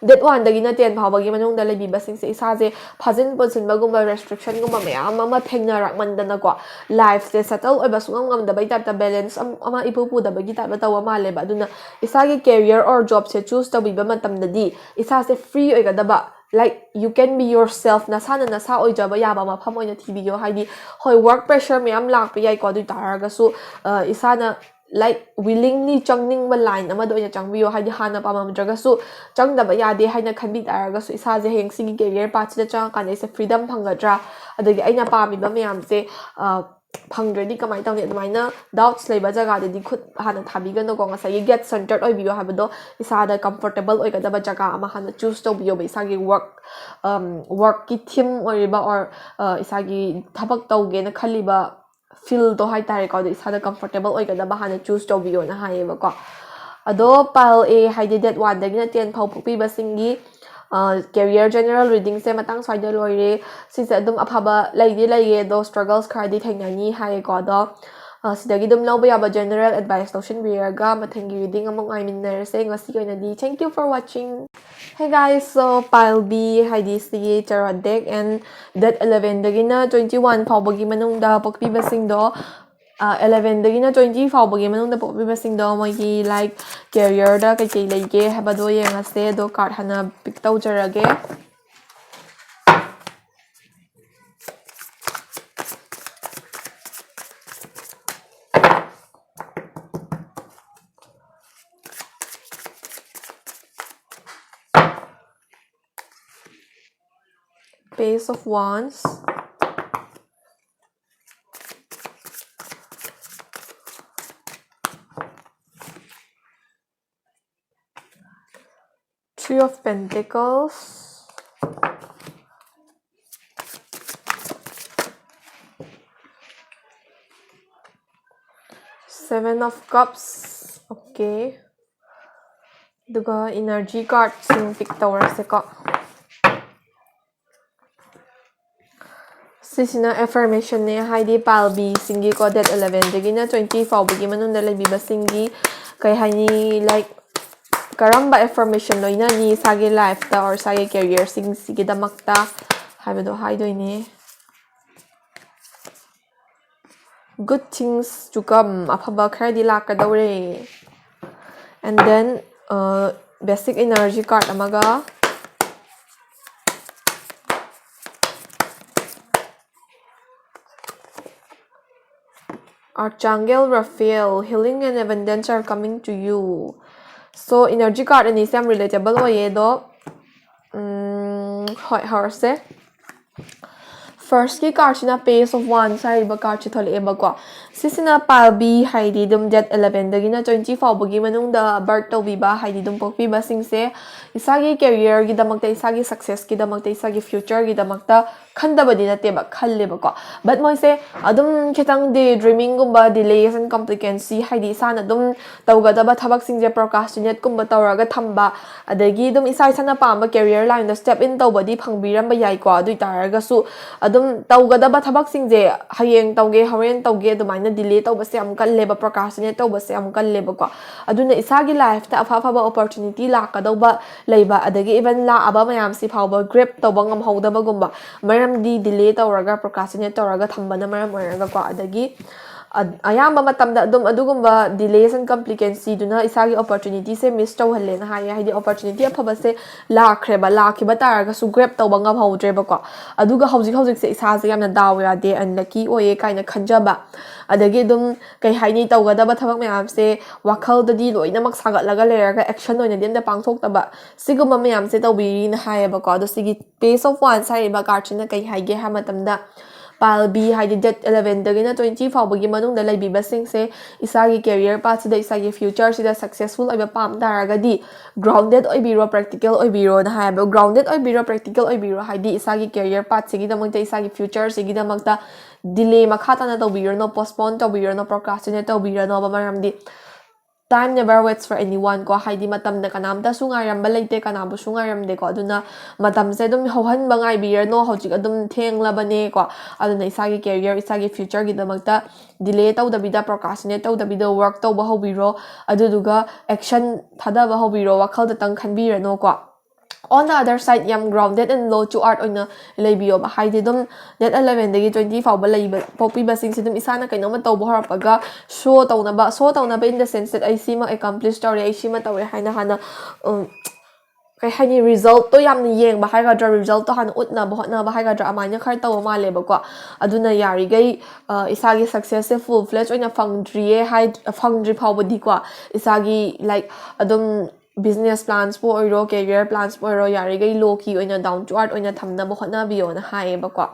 ꯗꯦꯠ ꯋꯥꯟꯗꯒꯤꯅ ꯇꯦꯟ ꯐꯥꯎꯕꯒꯤ ꯃꯅꯨꯡꯗ ꯂꯩꯕꯤꯕꯁꯤꯡꯁꯦ ꯏꯁꯥꯁꯦ ꯐꯥꯖꯤꯟ ꯄꯨꯟꯁꯤꯟꯕꯒꯨꯝꯕ, ꯔꯦꯁꯇ꯭ꯔꯤꯛꯁꯟꯒꯨꯝꯕ ꯃꯌꯥꯝ ꯑꯃ ꯊꯦꯡꯅꯔꯛꯃꯟꯗꯅꯀꯣ, ꯂꯥꯏꯐꯁꯦ ꯁꯦꯇꯜ ꯑꯣꯏꯕ ꯁꯨꯡꯉꯝ ꯉꯝꯗꯕꯩ ꯇꯥꯏꯞꯇ, ꯕꯦꯂꯦꯟꯁ ꯑꯃ ꯏꯄꯨ ꯄꯨꯗꯕꯒꯤ ꯇꯥꯏꯞꯇ ꯇꯧꯕ ꯃꯥꯜꯂꯦꯕ꯫ ꯑꯗꯨꯅ ꯏꯁꯥꯒꯤ ꯀꯦꯔꯤꯌꯔ ꯑꯣꯔ ꯖꯣꯕꯁꯦ ꯆꯨꯁ ꯇꯧꯕꯤꯕ ꯃꯇꯝꯗꯗꯤ ꯏꯁꯥꯁꯦ ꯐ꯭ꯔꯤ ꯑꯣꯏꯒꯗꯕ, like, you can be yourself, ꯅꯁꯥꯅ ꯅꯁꯥ ꯑꯣꯏꯖꯕ ꯌꯥꯕ ꯃꯐꯝ ꯑꯣꯏꯅ ꯊꯤꯕꯤꯌꯣ꯫ ꯍꯥꯏꯗꯤ, ꯍꯣꯏ, ꯋꯥꯔꯛ ꯄ꯭ꯔꯦꯁꯔ ꯃꯌꯥꯝ ꯂꯥꯛꯄ ꯌꯥꯏꯀꯣ, ꯑꯗꯨ ꯑꯣꯏ ꯇꯥꯔꯒꯁꯨ, ꯑ, ꯏꯁꯥꯅ, like, ꯋꯤꯂꯤꯡꯂꯤ ꯆꯪꯅꯤꯡꯕ ꯂꯥꯏꯟ ꯑꯃꯗ ꯑꯣꯏꯅ ꯆꯪꯕꯤꯌꯣ꯫ ꯍꯥꯏꯗꯤ, ꯍꯥꯟꯅ ꯄꯥꯝꯃꯝꯗ꯭ꯔꯒꯁꯨ, ꯆꯪꯗꯕ ꯌꯥꯗꯦ ꯍꯥꯏꯅ ꯈꯟꯕꯤ ꯇꯥꯔꯒꯁꯨ, ꯏꯁꯥꯁꯦ ꯍꯌꯦꯡ ꯁꯤꯒꯤ ꯀꯦꯔꯤꯌꯔ ꯄꯥꯠꯁꯤꯗ ꯆꯪꯉꯀꯥꯟꯗ ꯑꯩꯁꯦ ꯐ꯭ꯔꯤꯗꯝ ꯐꯪꯒꯗ꯭ꯔꯥ, ꯑꯗꯒꯤ ꯑꯩꯅ ꯄꯥꯝꯃꯤꯕ ꯃꯌꯥꯝꯁꯦ, ꯑ, ꯐꯪꯗ꯭ꯔꯗꯤ ꯀꯃꯥꯏꯅ ꯇꯧꯅꯤ? ꯑꯗꯨꯃꯥꯏꯅ ꯗꯥꯎꯠꯁ ꯂꯩꯕ ꯖꯒꯥꯗꯗꯤ ꯈꯨꯠ ꯍꯥꯟꯅ ꯊꯥꯕꯤꯒꯅꯨꯀꯣ꯫ ꯉꯁꯥꯏꯒꯤ ꯒꯦꯠ ꯁꯦꯟꯇꯔꯠ ꯑꯣꯏꯕꯤꯌꯣ ꯍꯥꯏꯕꯗꯣ, ꯏꯁꯥꯗ ꯀꯝꯐꯣꯔꯇꯦꯕꯜ ꯑꯣꯏꯒꯗꯕ ꯖꯒꯥ ꯑꯃ ꯍꯥꯟꯅ ꯆꯨꯁ ꯇꯧꯕꯤꯌꯣꯕ꯫ ꯏꯁꯥꯒꯤ ꯋꯥꯔꯛ, ꯑꯝ, ꯋꯥꯔꯛꯀꯤ ꯊꯤꯝ ꯑꯣꯏꯔꯤꯕ ꯑꯣꯔ, ꯑ, ꯏꯁꯥꯒꯤ ꯊꯕꯛ ꯇꯧꯒꯦꯅ ꯈꯜꯂꯤꯕ ꯐꯤꯜꯗꯣ ꯍꯥꯏ ꯇꯥꯔꯦꯀꯣ, ꯑꯗꯣ ꯏꯁꯥꯗ ꯀꯝꯐꯣꯔꯇꯦꯕꯜ ꯑꯣꯏꯒꯗꯕ ꯍꯥꯟꯅ ꯆꯨꯁ ꯇꯧꯕꯤꯌꯣꯅ ꯍꯥꯏꯌꯦꯕꯀꯣ꯫ ꯑꯗꯣ ꯄꯥꯏꯜ ꯑꯦ ꯍꯥꯏꯗꯤ ꯗꯦꯠ ꯋꯥꯟꯗꯒꯤꯅ ꯇꯦꯟ ꯐꯥꯎ ꯄꯣꯛꯄꯤꯕꯁꯤꯡꯒꯤ, ꯑ, ꯀꯦꯔꯤꯌꯔ ꯖꯦꯅꯔꯦꯜ ꯔꯤꯗꯤꯡꯁꯦ ꯃꯇꯥꯡ ꯁ꯭ꯋꯥꯏꯗ ꯂꯣꯏꯔꯦ꯫ ꯁꯤꯁꯦ ꯑꯗꯨꯝ ꯑꯐꯕ ꯂꯩꯗꯤ ꯂꯩꯌꯦ, ꯑꯗꯣ ꯁ꯭ꯇ꯭ꯔꯒꯜꯁ ꯈꯔꯗꯤ ꯊꯦꯡꯅꯅꯤ ꯍꯥꯏꯌꯦꯀꯣ꯫ ꯑꯗꯣ, ꯑ, ꯁꯤꯗꯒꯤ ꯑꯗꯨꯝ ꯂꯧꯕ ꯌꯥꯕ ꯖꯦꯅꯔꯦꯜ ꯑꯦꯗꯚꯥꯏꯁ ꯂꯧꯁꯤꯟꯕꯤꯔꯒ ꯃꯊꯪꯒꯤ ꯔꯤꯗꯤꯡ ꯑꯃꯨꯛ ꯉꯥꯏꯃꯤꯟꯅꯔꯁꯦ꯫ ꯉꯁꯤꯒꯤ ꯑꯣꯏꯅꯗꯤ thank you for watching. Hey guys, so pile B ꯍꯥꯏꯗꯤ ꯁꯤꯒꯤ ꯇꯦꯔꯣꯠ ꯗꯦꯛ ꯑꯦꯟ ꯗꯦꯠ ꯑꯦꯂꯚꯦꯟꯗꯒꯤꯅ ꯇ꯭ꯋꯦꯟꯇꯤ ꯋꯥꯟ ꯐꯥꯎꯕꯒꯤ ꯃꯅꯨꯡꯗ ꯄꯣꯛꯄꯤꯕꯁꯤꯡꯗꯣ, ꯑ, ꯑꯦꯂꯚꯦꯟꯗꯒꯤꯅ ꯇ꯭ꯋꯦꯟꯇꯤ ꯐꯥꯎꯕꯒꯤ ꯃꯅꯨꯡꯗ ꯄꯣꯛꯄꯤꯕꯁꯤꯡꯗꯣ ꯃꯣꯏꯒꯤ, like, ꯀꯦꯔꯤꯌꯔꯗ ꯀꯩꯀꯩ ꯂꯩꯒꯦ ꯍꯥꯏꯕꯗꯣ ꯌꯦꯡꯉꯁꯦ꯫ ꯑꯗꯣ ꯀꯥꯔꯠ ꯍꯥꯟꯅ ꯄꯤꯛ ꯇꯧꯖꯔꯒꯦ꯫ Page of Wands. Three of Pentacles. Seven of Cups. Okay. ꯑꯗꯨꯒ energy cardꯁꯤꯡ pick ꯇꯧꯔꯁꯦꯀꯣ꯫ ꯁꯤꯁꯤꯅ affirmationꯅꯦ, ꯍꯥꯏꯗꯤ ꯄꯥꯜꯕꯤꯁꯤꯡꯒꯤꯀꯣ, date elevenꯗꯒꯤꯅ twenty ꯐꯥꯎꯕꯒꯤ ꯃꯅꯨꯡꯗ ꯂꯩꯕꯤꯕꯁꯤꯡꯒꯤ, ꯀꯩ ꯍꯥꯏꯅꯤ, like, ꯀꯔꯝꯕ affirmation ꯂꯣꯏꯅꯅꯤ ꯏꯁꯥꯒꯤ lifeꯇ or ꯏꯁꯥꯒꯤ careerꯁꯤꯡꯁꯤꯒꯤꯗꯃꯛꯇ ꯍꯥꯏꯕꯗꯣ ꯍꯥꯏꯗꯣꯏꯅꯦ꯫ Good things to come, ꯑꯐꯕ ꯈꯔꯗꯤ ꯂꯥꯛꯀꯗꯧꯔꯦ꯫ And then, uh, basic energy card ꯑꯃꯒ, Archangel Raphael, healing and abundance are coming to you. So energy card ꯑꯅꯤꯁꯦ ꯌꯥꯝ relatable ꯑꯣꯏꯌꯦ꯫ ꯑꯗꯣ, ꯎꯝ, ꯍꯣꯏ, ꯍꯧꯔꯁꯦ꯫ Firstꯀꯤ cardꯁꯤꯅ Page of Wands ꯍꯥꯏꯔꯤꯕ cardꯁꯤ ꯊꯣꯛꯂꯛꯑꯦꯕꯀꯣ꯫ ꯁꯤꯁꯤꯅ ꯄꯥꯜꯕꯤ, ꯍꯥꯏꯗꯤ ꯑꯗꯨꯝ date elevenꯗꯒꯤꯅ twenty ꯐꯥꯎꯕꯒꯤ ꯃꯅꯨꯡꯗ birth ꯇꯧꯕꯤꯕ, ꯍꯥꯏꯗꯤ ꯑꯗꯨꯝ ꯄꯣꯛꯄꯤꯕꯁꯤꯡꯁꯦ ꯏꯁꯥꯒꯤ careerꯒꯤꯗꯃꯛꯇ, ꯏꯁꯥꯒꯤ successꯀꯤꯗꯃꯛꯇ, ꯏꯁꯥꯒꯤ futureꯒꯤꯗꯃꯛꯇ ꯈꯟꯗꯕꯗꯤ ꯅꯠꯇꯦꯕ, ꯈꯜꯂꯦꯕꯀꯣ꯫ But ꯃꯣꯏꯁꯦ ꯑꯗꯨꯝ ꯈꯤꯇꯪ daydreamingꯒꯨꯝꯕ, delays and complicancy, ꯍꯥꯏꯗꯤ ꯏꯁꯥꯅ ꯑꯗꯨꯝ ꯇꯧꯒꯗꯕ ꯊꯕꯛꯁꯤꯡꯁꯦ procrastinateꯀꯨꯝꯕ ꯇꯧꯔꯒ ꯊꯝꯕ, ꯑꯗꯒꯤ ꯑꯗꯨꯝ ꯏꯁꯥ ꯏꯁꯥꯅ ꯄꯥꯝꯕ career lineꯗ step in ꯇꯧꯕꯗꯤ ꯐꯪꯕꯤꯔꯝꯕ ꯌꯥꯏꯀꯣ꯫ ꯑꯗꯨ ꯑꯣꯏ ꯇꯥꯔꯒꯁꯨ ꯑꯗꯨꯝ ꯇꯧꯒꯗꯕ ꯊꯕꯛꯁꯤꯡꯁꯦ ꯍꯌꯦꯡ ꯇꯧꯒꯦ, ꯍꯣꯔꯦꯟ ꯇꯧꯒꯦ, ꯑꯗꯨꯃꯥꯏꯅ delay ꯇꯧꯕꯁꯦ ꯌꯥꯝ ꯀꯜꯂꯦꯕ, procrastinate ꯇꯧꯕꯁꯦ ꯌꯥꯝ ꯀꯜꯂꯦꯕꯀꯣ꯫ ꯑꯗꯨꯅ ꯏꯁꯥꯒꯤ lifeꯇ ꯑꯐ ꯑꯐꯕ opportunity ꯂꯥꯛꯀꯗꯧꯕ ꯂꯩꯕ, ꯑꯗꯒꯤ even ꯂꯥꯛꯑꯕ ꯃꯌꯥꯝꯁꯤ ꯐꯥꯎꯕ grab ꯇꯧꯕ ꯉꯝꯍꯧꯗꯕꯒꯨꯝꯕ, ꯃꯔꯝꯗꯤ delay ꯇꯧꯔꯒ, procrastinate ꯇꯧꯔꯒ ꯊꯝꯕꯅ ꯃꯔꯝ ꯑꯣꯏꯔꯒꯀꯣ꯫ ꯑꯗꯒꯤ ꯑ- ꯑꯌꯥꯝꯕ ꯃꯇꯝꯗ ꯑꯗꯨꯝ ꯑꯗꯨꯒꯨꯝꯕ delays and complicancyꯗꯨꯅ ꯏꯁꯥꯒꯤ opportunityꯁꯦ miss ꯇꯧꯍꯜꯂꯦꯅ ꯍꯥꯏꯌꯦ꯫ ꯍꯥꯏꯗꯤ opportunity ꯑꯐꯕꯁꯦ ꯂꯥꯛꯈ꯭ꯔꯦꯕ, ꯂꯥꯛꯈꯤꯕ ꯇꯥꯔꯒꯁꯨ grab ꯇꯧꯕ ꯉꯝꯍꯧꯗ꯭ꯔꯦꯕꯀꯣ꯫ ꯑꯗꯨꯒ ꯍꯧꯖꯤꯛ ꯍꯧꯖꯤꯛꯁꯦ ꯏꯁꯥꯁꯦ ꯌꯥꯝꯅ ꯗꯥꯎ ꯌꯥꯗꯦ, unlucky ꯑꯣꯏꯌꯦ ꯀꯥꯏꯅ ꯈꯟꯖꯕ, ꯑꯗꯒꯤ ꯑꯗꯨꯝ ꯀꯩ ꯍꯥꯏꯅꯤ, ꯇꯧꯒꯗꯕ ꯊꯕꯛ ꯃꯌꯥꯝꯁꯦ ꯋꯥꯈꯜꯗꯗꯤ ꯂꯣꯏꯅꯃꯛ ꯁꯥꯒꯠꯂꯒ ꯂꯩꯔꯒ action ꯑꯣꯏꯅꯗꯤ ꯑꯝꯇ ꯄꯥꯡꯊꯣꯛꯇꯕ, ꯁꯤꯒꯨꯝꯕ ꯃꯌꯥꯝꯁꯦ ꯇꯧꯕꯤꯔꯤꯅ ꯍꯥꯏꯌꯦꯕꯀꯣ꯫ ꯑꯗꯣ ꯁꯤꯒꯤ Page of Wands ꯍꯥꯏꯔꯤꯕ cardꯁꯤꯅ ꯀꯩ ꯍꯥꯏꯒꯦ ꯍꯥꯏꯕ ꯃꯇꯝꯗ, pile B, ꯍꯥꯏꯗꯤ date elevenꯗꯒꯤꯅ twenty ꯐꯥꯎꯕꯒꯤ ꯃꯅꯨꯡꯗ ꯂꯩꯕꯤꯕꯁꯤꯡꯁꯦ ꯏꯁꯥꯒꯤ career pathꯁꯤꯗ, ꯏꯁꯥꯒꯤ futureꯁꯤꯗ successful ꯑꯣꯏꯕ ꯄꯥꯝ ꯇꯥꯔꯒꯗꯤ grounded ꯑꯣꯏꯕꯤꯔꯣ, practical ꯑꯣꯏꯕꯤꯔꯣꯅ ꯍꯥꯏꯌꯦꯕ꯫ Grounded ꯑꯣꯏꯕꯤꯔꯣ, practical ꯑꯣꯏꯕꯤꯔꯣ ꯍꯥꯏꯗꯤ ꯏꯁꯥꯒꯤ career pathꯁꯤꯒꯤꯗꯃꯛꯇ, ꯏꯁꯥꯒꯤ futureꯁꯤꯒꯤꯗꯃꯛꯇ delay ꯃꯈꯥ ꯇꯥꯅ ꯇꯧꯕꯤꯔꯅꯣ, postpone ꯇꯧꯕꯤꯔꯅꯣ, procrastinate ꯇꯧꯕꯤꯔꯅꯣꯕ꯫ ꯃꯔꯝꯗꯤ time never waits for anyone ꯀꯣ, ꯍꯥꯏꯗꯤ ꯃꯇꯝꯅ ꯀꯅꯥꯝꯇꯁꯨ ꯉꯥꯏꯔꯝꯕ ꯂꯩꯇꯦ, ꯀꯅꯥꯕꯨꯁꯨ ꯉꯥꯏꯔꯝꯗꯦꯀꯣ꯫ ꯑꯗꯨꯅ ꯃꯇꯝꯁꯦ ꯑꯗꯨꯝ ꯍꯧꯍꯟꯕ ꯉꯥꯏꯕꯤꯔꯅꯣ, ꯍꯧꯖꯤꯛ ꯑꯗꯨꯝ ꯊꯦꯡꯂꯕꯅꯦꯀꯣ꯫ ꯑꯗꯨꯅ ꯏꯁꯥꯒꯤ career, ꯏꯁꯥꯒꯤ futureꯒꯤꯗꯃꯛꯇ delay ꯇꯧꯗꯕꯤꯗ, procrastinate ꯇꯧꯗꯕꯤꯗ work ꯇꯧꯕ ꯍꯧꯕꯤꯔꯣ꯫ ꯑꯗꯨꯗꯨꯒ action ꯊꯥꯗꯕ ꯍꯧꯕꯤꯔꯣ, ꯋꯥꯈꯜꯗꯇꯪ ꯈꯟꯕꯤꯔꯅꯣꯀꯣ꯫ On the other side, ꯌꯥꯝ grounded and low to earth ꯑꯣꯏꯅ ꯂꯩꯕꯤꯌꯣꯕ꯫ ꯍꯥꯏꯗꯤ ꯑꯗꯨꯝ date elevenꯗꯒꯤ twenty ꯐꯥꯎꯕ ꯂꯩꯕ ꯄꯣꯛꯄꯤꯕꯁꯤꯡꯁꯦ ꯑꯗꯨꯝ ꯏꯁꯥꯅ ꯀꯩꯅꯣꯝꯃ ꯇꯧꯕ ꯍꯧꯔꯛꯄꯒ show ꯇꯧꯅꯕ, show ꯇꯧꯅꯕ in the sense that ꯑꯩ ꯁꯤꯃ accomplish ꯇꯧꯔꯦ, ꯑꯩ ꯁꯤꯃ ꯇꯧꯔꯦ ꯍꯥꯏꯅ ꯍꯥꯟꯅ, ꯎꯝ, ꯀꯩ ꯍꯥꯏꯅꯤ, resultꯇꯣ ꯌꯥꯝꯅ ꯌꯦꯡꯕ ꯍꯥꯏꯒꯗ꯭ꯔꯥ, resultꯇꯣ ꯍꯥꯟꯅ ꯎꯠꯅꯕ ꯍꯣꯠꯅꯕ ꯍꯥꯏꯒꯗ꯭ꯔꯥ, ꯑꯗꯨꯃꯥꯏꯅ ꯈꯔ ꯇꯧꯕ ꯃꯥꯜꯂꯦꯕꯀꯣ꯫ ꯑꯗꯨꯅ ꯌꯥꯔꯤꯈꯩ, ꯑ, ꯏꯁꯥꯒꯤ successꯁꯦ full fledged ꯑꯣꯏꯅ ꯐꯪꯗ꯭ꯔꯤꯌꯦ ꯍꯥꯏ, ꯐꯪꯗ꯭ꯔꯤ ꯐꯥꯎꯕꯗꯤꯀꯣ, ꯏꯁꯥꯒꯤ, like, ꯑꯗꯨꯝ business plansꯄꯨ ꯑꯣꯏꯔꯣ, career plansꯄꯨ ꯑꯣꯏꯔꯣ, ꯌꯥꯔꯤꯈꯩ low key ꯑꯣꯏꯅ, down to earth ꯑꯣꯏꯅ ꯊꯝꯅꯕ ꯍꯣꯠꯅꯕꯤꯌꯣꯅ ꯍꯥꯏꯌꯦꯕꯀꯣ꯫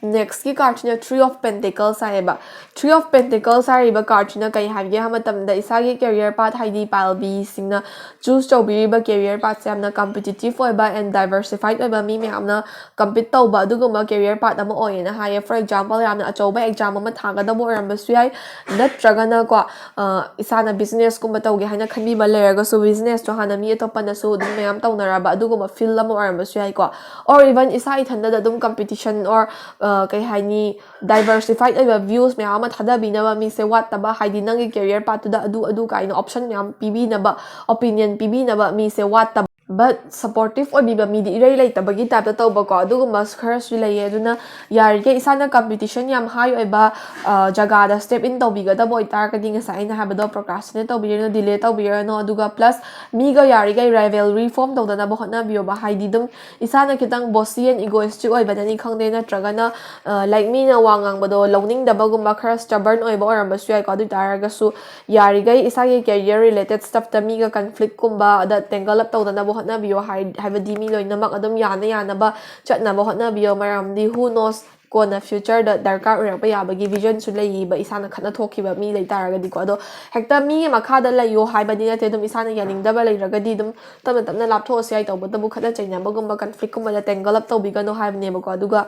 Nextꯀꯤ cardꯁꯤꯅ Three of Pentacles ꯍꯥꯏꯌꯦꯕ꯫ Three of Pentacles ꯍꯥꯏꯔꯤꯕ cardꯁꯤꯅ ꯀꯩ ꯍꯥꯏꯒꯦ ꯍꯥꯏꯕ ꯃꯇꯝꯗ, ꯏꯁꯥꯒꯤ career path, ꯍꯥꯏꯗꯤ pile Bꯁꯤꯡꯅ choose ꯇꯧꯕꯤꯔꯤꯕ career pathꯁꯦ ꯌꯥꯝꯅ competitive ꯑꯣꯏꯕ and diversified ꯑꯣꯏꯕ, ꯃꯤ ꯃꯌꯥꯝꯅ compete ꯇꯧꯕ ꯑꯗꯨꯒꯨꯝꯕ career path ꯑꯃ ꯑꯣꯏꯌꯦꯅ ꯍꯥꯏꯌꯦ꯫ For example, ꯌꯥꯝꯅ ꯑꯆꯧꯕ exam ꯑꯃ ꯊꯥꯒꯗꯕ ꯑꯣꯏꯔꯝꯕꯁꯨ ꯌꯥꯏ, ꯅꯠꯇ꯭ꯔꯒꯅꯀꯣ, ꯑ, ꯏꯁꯥꯅ businessꯀꯨꯝꯕ ꯇꯧꯒꯦ ꯍꯥꯏꯅ ꯈꯟꯕꯤꯕ ꯂꯩꯔꯒꯁꯨ, businessꯇꯣ ꯍꯥꯟꯅ ꯃꯤ ꯑꯇꯣꯞꯄꯅꯁꯨ ꯑꯗꯨꯝ ꯃꯌꯥꯝ ꯇꯧꯅꯔꯕ ꯑꯗꯨꯒꯨꯝꯕ field ꯑꯃ ꯑꯣꯏꯔꯝꯕꯁꯨ ꯌꯥꯏꯀꯣ꯫ Or even ꯏꯁꯥ ꯏꯊꯟꯗꯗ ꯑꯗꯨꯝ competition or, ꯑ, ꯀꯩ ꯍꯥꯏꯅꯤ, diversified ꯑꯣꯏꯕ views ꯃꯌꯥꯝ ꯑꯃ ꯊꯥꯗꯕꯤꯅꯕ ꯃꯤꯁꯦ ꯋꯥꯠꯇꯕ, ꯍꯥꯏꯗꯤ ꯅꯪꯒꯤ career pathꯇꯨꯗ ꯑꯗꯨ ꯑꯗꯨ ꯀꯥꯏꯅ option ꯃꯌꯥꯝ ꯄꯤꯕꯤꯅꯕ, opinion ꯄꯤꯕꯤꯅꯕ ꯃꯤꯁꯦ ꯋꯥꯠꯇꯕ꯫ But supportive ꯑꯣꯏꯕꯤꯕ ꯃꯤꯗꯤ ꯏꯔꯩ ꯂꯩꯇꯕꯒꯤ type ꯇ ꯇꯧꯕꯀꯣ, ꯑꯗꯨꯒꯨꯝꯕ ꯈꯔꯁꯨ ꯂꯩꯌꯦ꯫ ꯑꯗꯨꯅ ꯌꯥꯔꯤꯈꯩ ꯏꯁꯥꯅ competition ꯌꯥꯝ high ꯑꯣꯏꯕ, ꯑ, ꯖꯒꯥꯗ step in ꯇꯧꯕꯤꯒꯗꯕ ꯑꯣꯏꯇꯥꯔꯒꯗꯤ, ꯉꯁꯥꯏ ꯑꯩꯅ ꯍꯥꯏꯕꯗꯣ, procrastinate ꯇꯧꯕꯤꯔꯅꯨ, delay ꯇꯧꯕꯤꯔꯅꯨ꯫ ꯑꯗꯨꯒ plus ꯃꯤꯒ ꯌꯥꯔꯤꯈꯩ rivalry form ꯇꯧꯗꯅꯕ ꯍꯣꯠꯅꯕꯤꯌꯣꯕ꯫ ꯍꯥꯏꯗꯤ ꯑꯗꯨꯝ ꯏꯁꯥꯅ ꯈꯤꯇꯪ bossy and egoistic ꯑꯣꯏꯕꯅꯅꯤ ꯈꯪꯗꯦ, ꯅꯠꯇ꯭ꯔꯒꯅ, ꯑ, like ꯃꯤꯅ ꯋꯥ ꯉꯥꯡꯕꯗꯣ ꯂꯧꯅꯤꯡꯗꯕꯒꯨꯝꯕ, ꯈꯔ stubborn ꯑꯣꯏꯕ ꯑꯣꯏꯔꯝꯕꯁꯨ ꯌꯥꯏꯀꯣ꯫ ꯑꯗꯨ ꯑꯣꯏ ꯇꯥꯔꯒꯁꯨ ꯌꯥꯔꯤꯈꯩ ꯏꯁꯥꯒꯤ career related stuff ꯇ ꯃꯤꯒ conflict ꯀꯨꯝꯕ, ꯑꯗ tangle up ꯇꯧꯗꯅꯕ ꯍꯣꯠꯅꯕꯤꯌꯣ꯫ ꯍꯥꯏ-, ꯍꯥꯏꯕꯗꯤ ꯃꯤ ꯂꯣꯏꯅꯃꯛ ꯑꯗꯨꯝ ꯌꯥꯅ ꯌꯥꯅꯕ ꯆꯠꯅꯕ ꯍꯣꯠꯅꯕꯤꯌꯣ꯫ ꯃꯔꯝꯗꯤ who knows, ꯀꯣꯟꯅ future ꯗ ꯗꯔꯀꯥꯔ ꯑꯣꯏꯔꯛꯄ ꯌꯥꯕꯒꯤ vision ꯁꯨ ꯂꯩꯌꯦꯕ, ꯏꯁꯥꯅ ꯈꯠꯅ ꯊꯣꯛꯈꯤꯕ ꯃꯤ ꯂꯩ ꯇꯥꯔꯒꯗꯤꯀꯣ꯫ ꯑꯗꯣ ꯍꯦꯛꯇ ꯃꯤꯒꯤ ꯃꯈꯥꯗ ꯂꯩꯌꯣ ꯍꯥꯏꯕꯗꯤ ꯅꯠꯇꯦ, ꯑꯗꯨꯝ ꯏꯁꯥꯅ ꯌꯥꯅꯤꯡꯗꯕ ꯂꯩꯔꯒꯗꯤ ꯑꯗꯨꯝ ꯇꯞꯅ ꯇꯞꯅ ꯂꯥꯞꯊꯣꯛꯑꯁꯨ ꯌꯥꯏ꯫ ꯇꯧꯕꯇꯕꯨ ꯈꯠꯅ ꯆꯩꯅꯕꯒꯨꯝꯕ, conflict ꯀꯨꯝꯕꯗ tangle up ꯇꯧꯕꯤꯒꯅꯣ ꯍꯥꯏꯕꯅꯦꯕꯀꯣ꯫ ꯑꯗꯨꯒ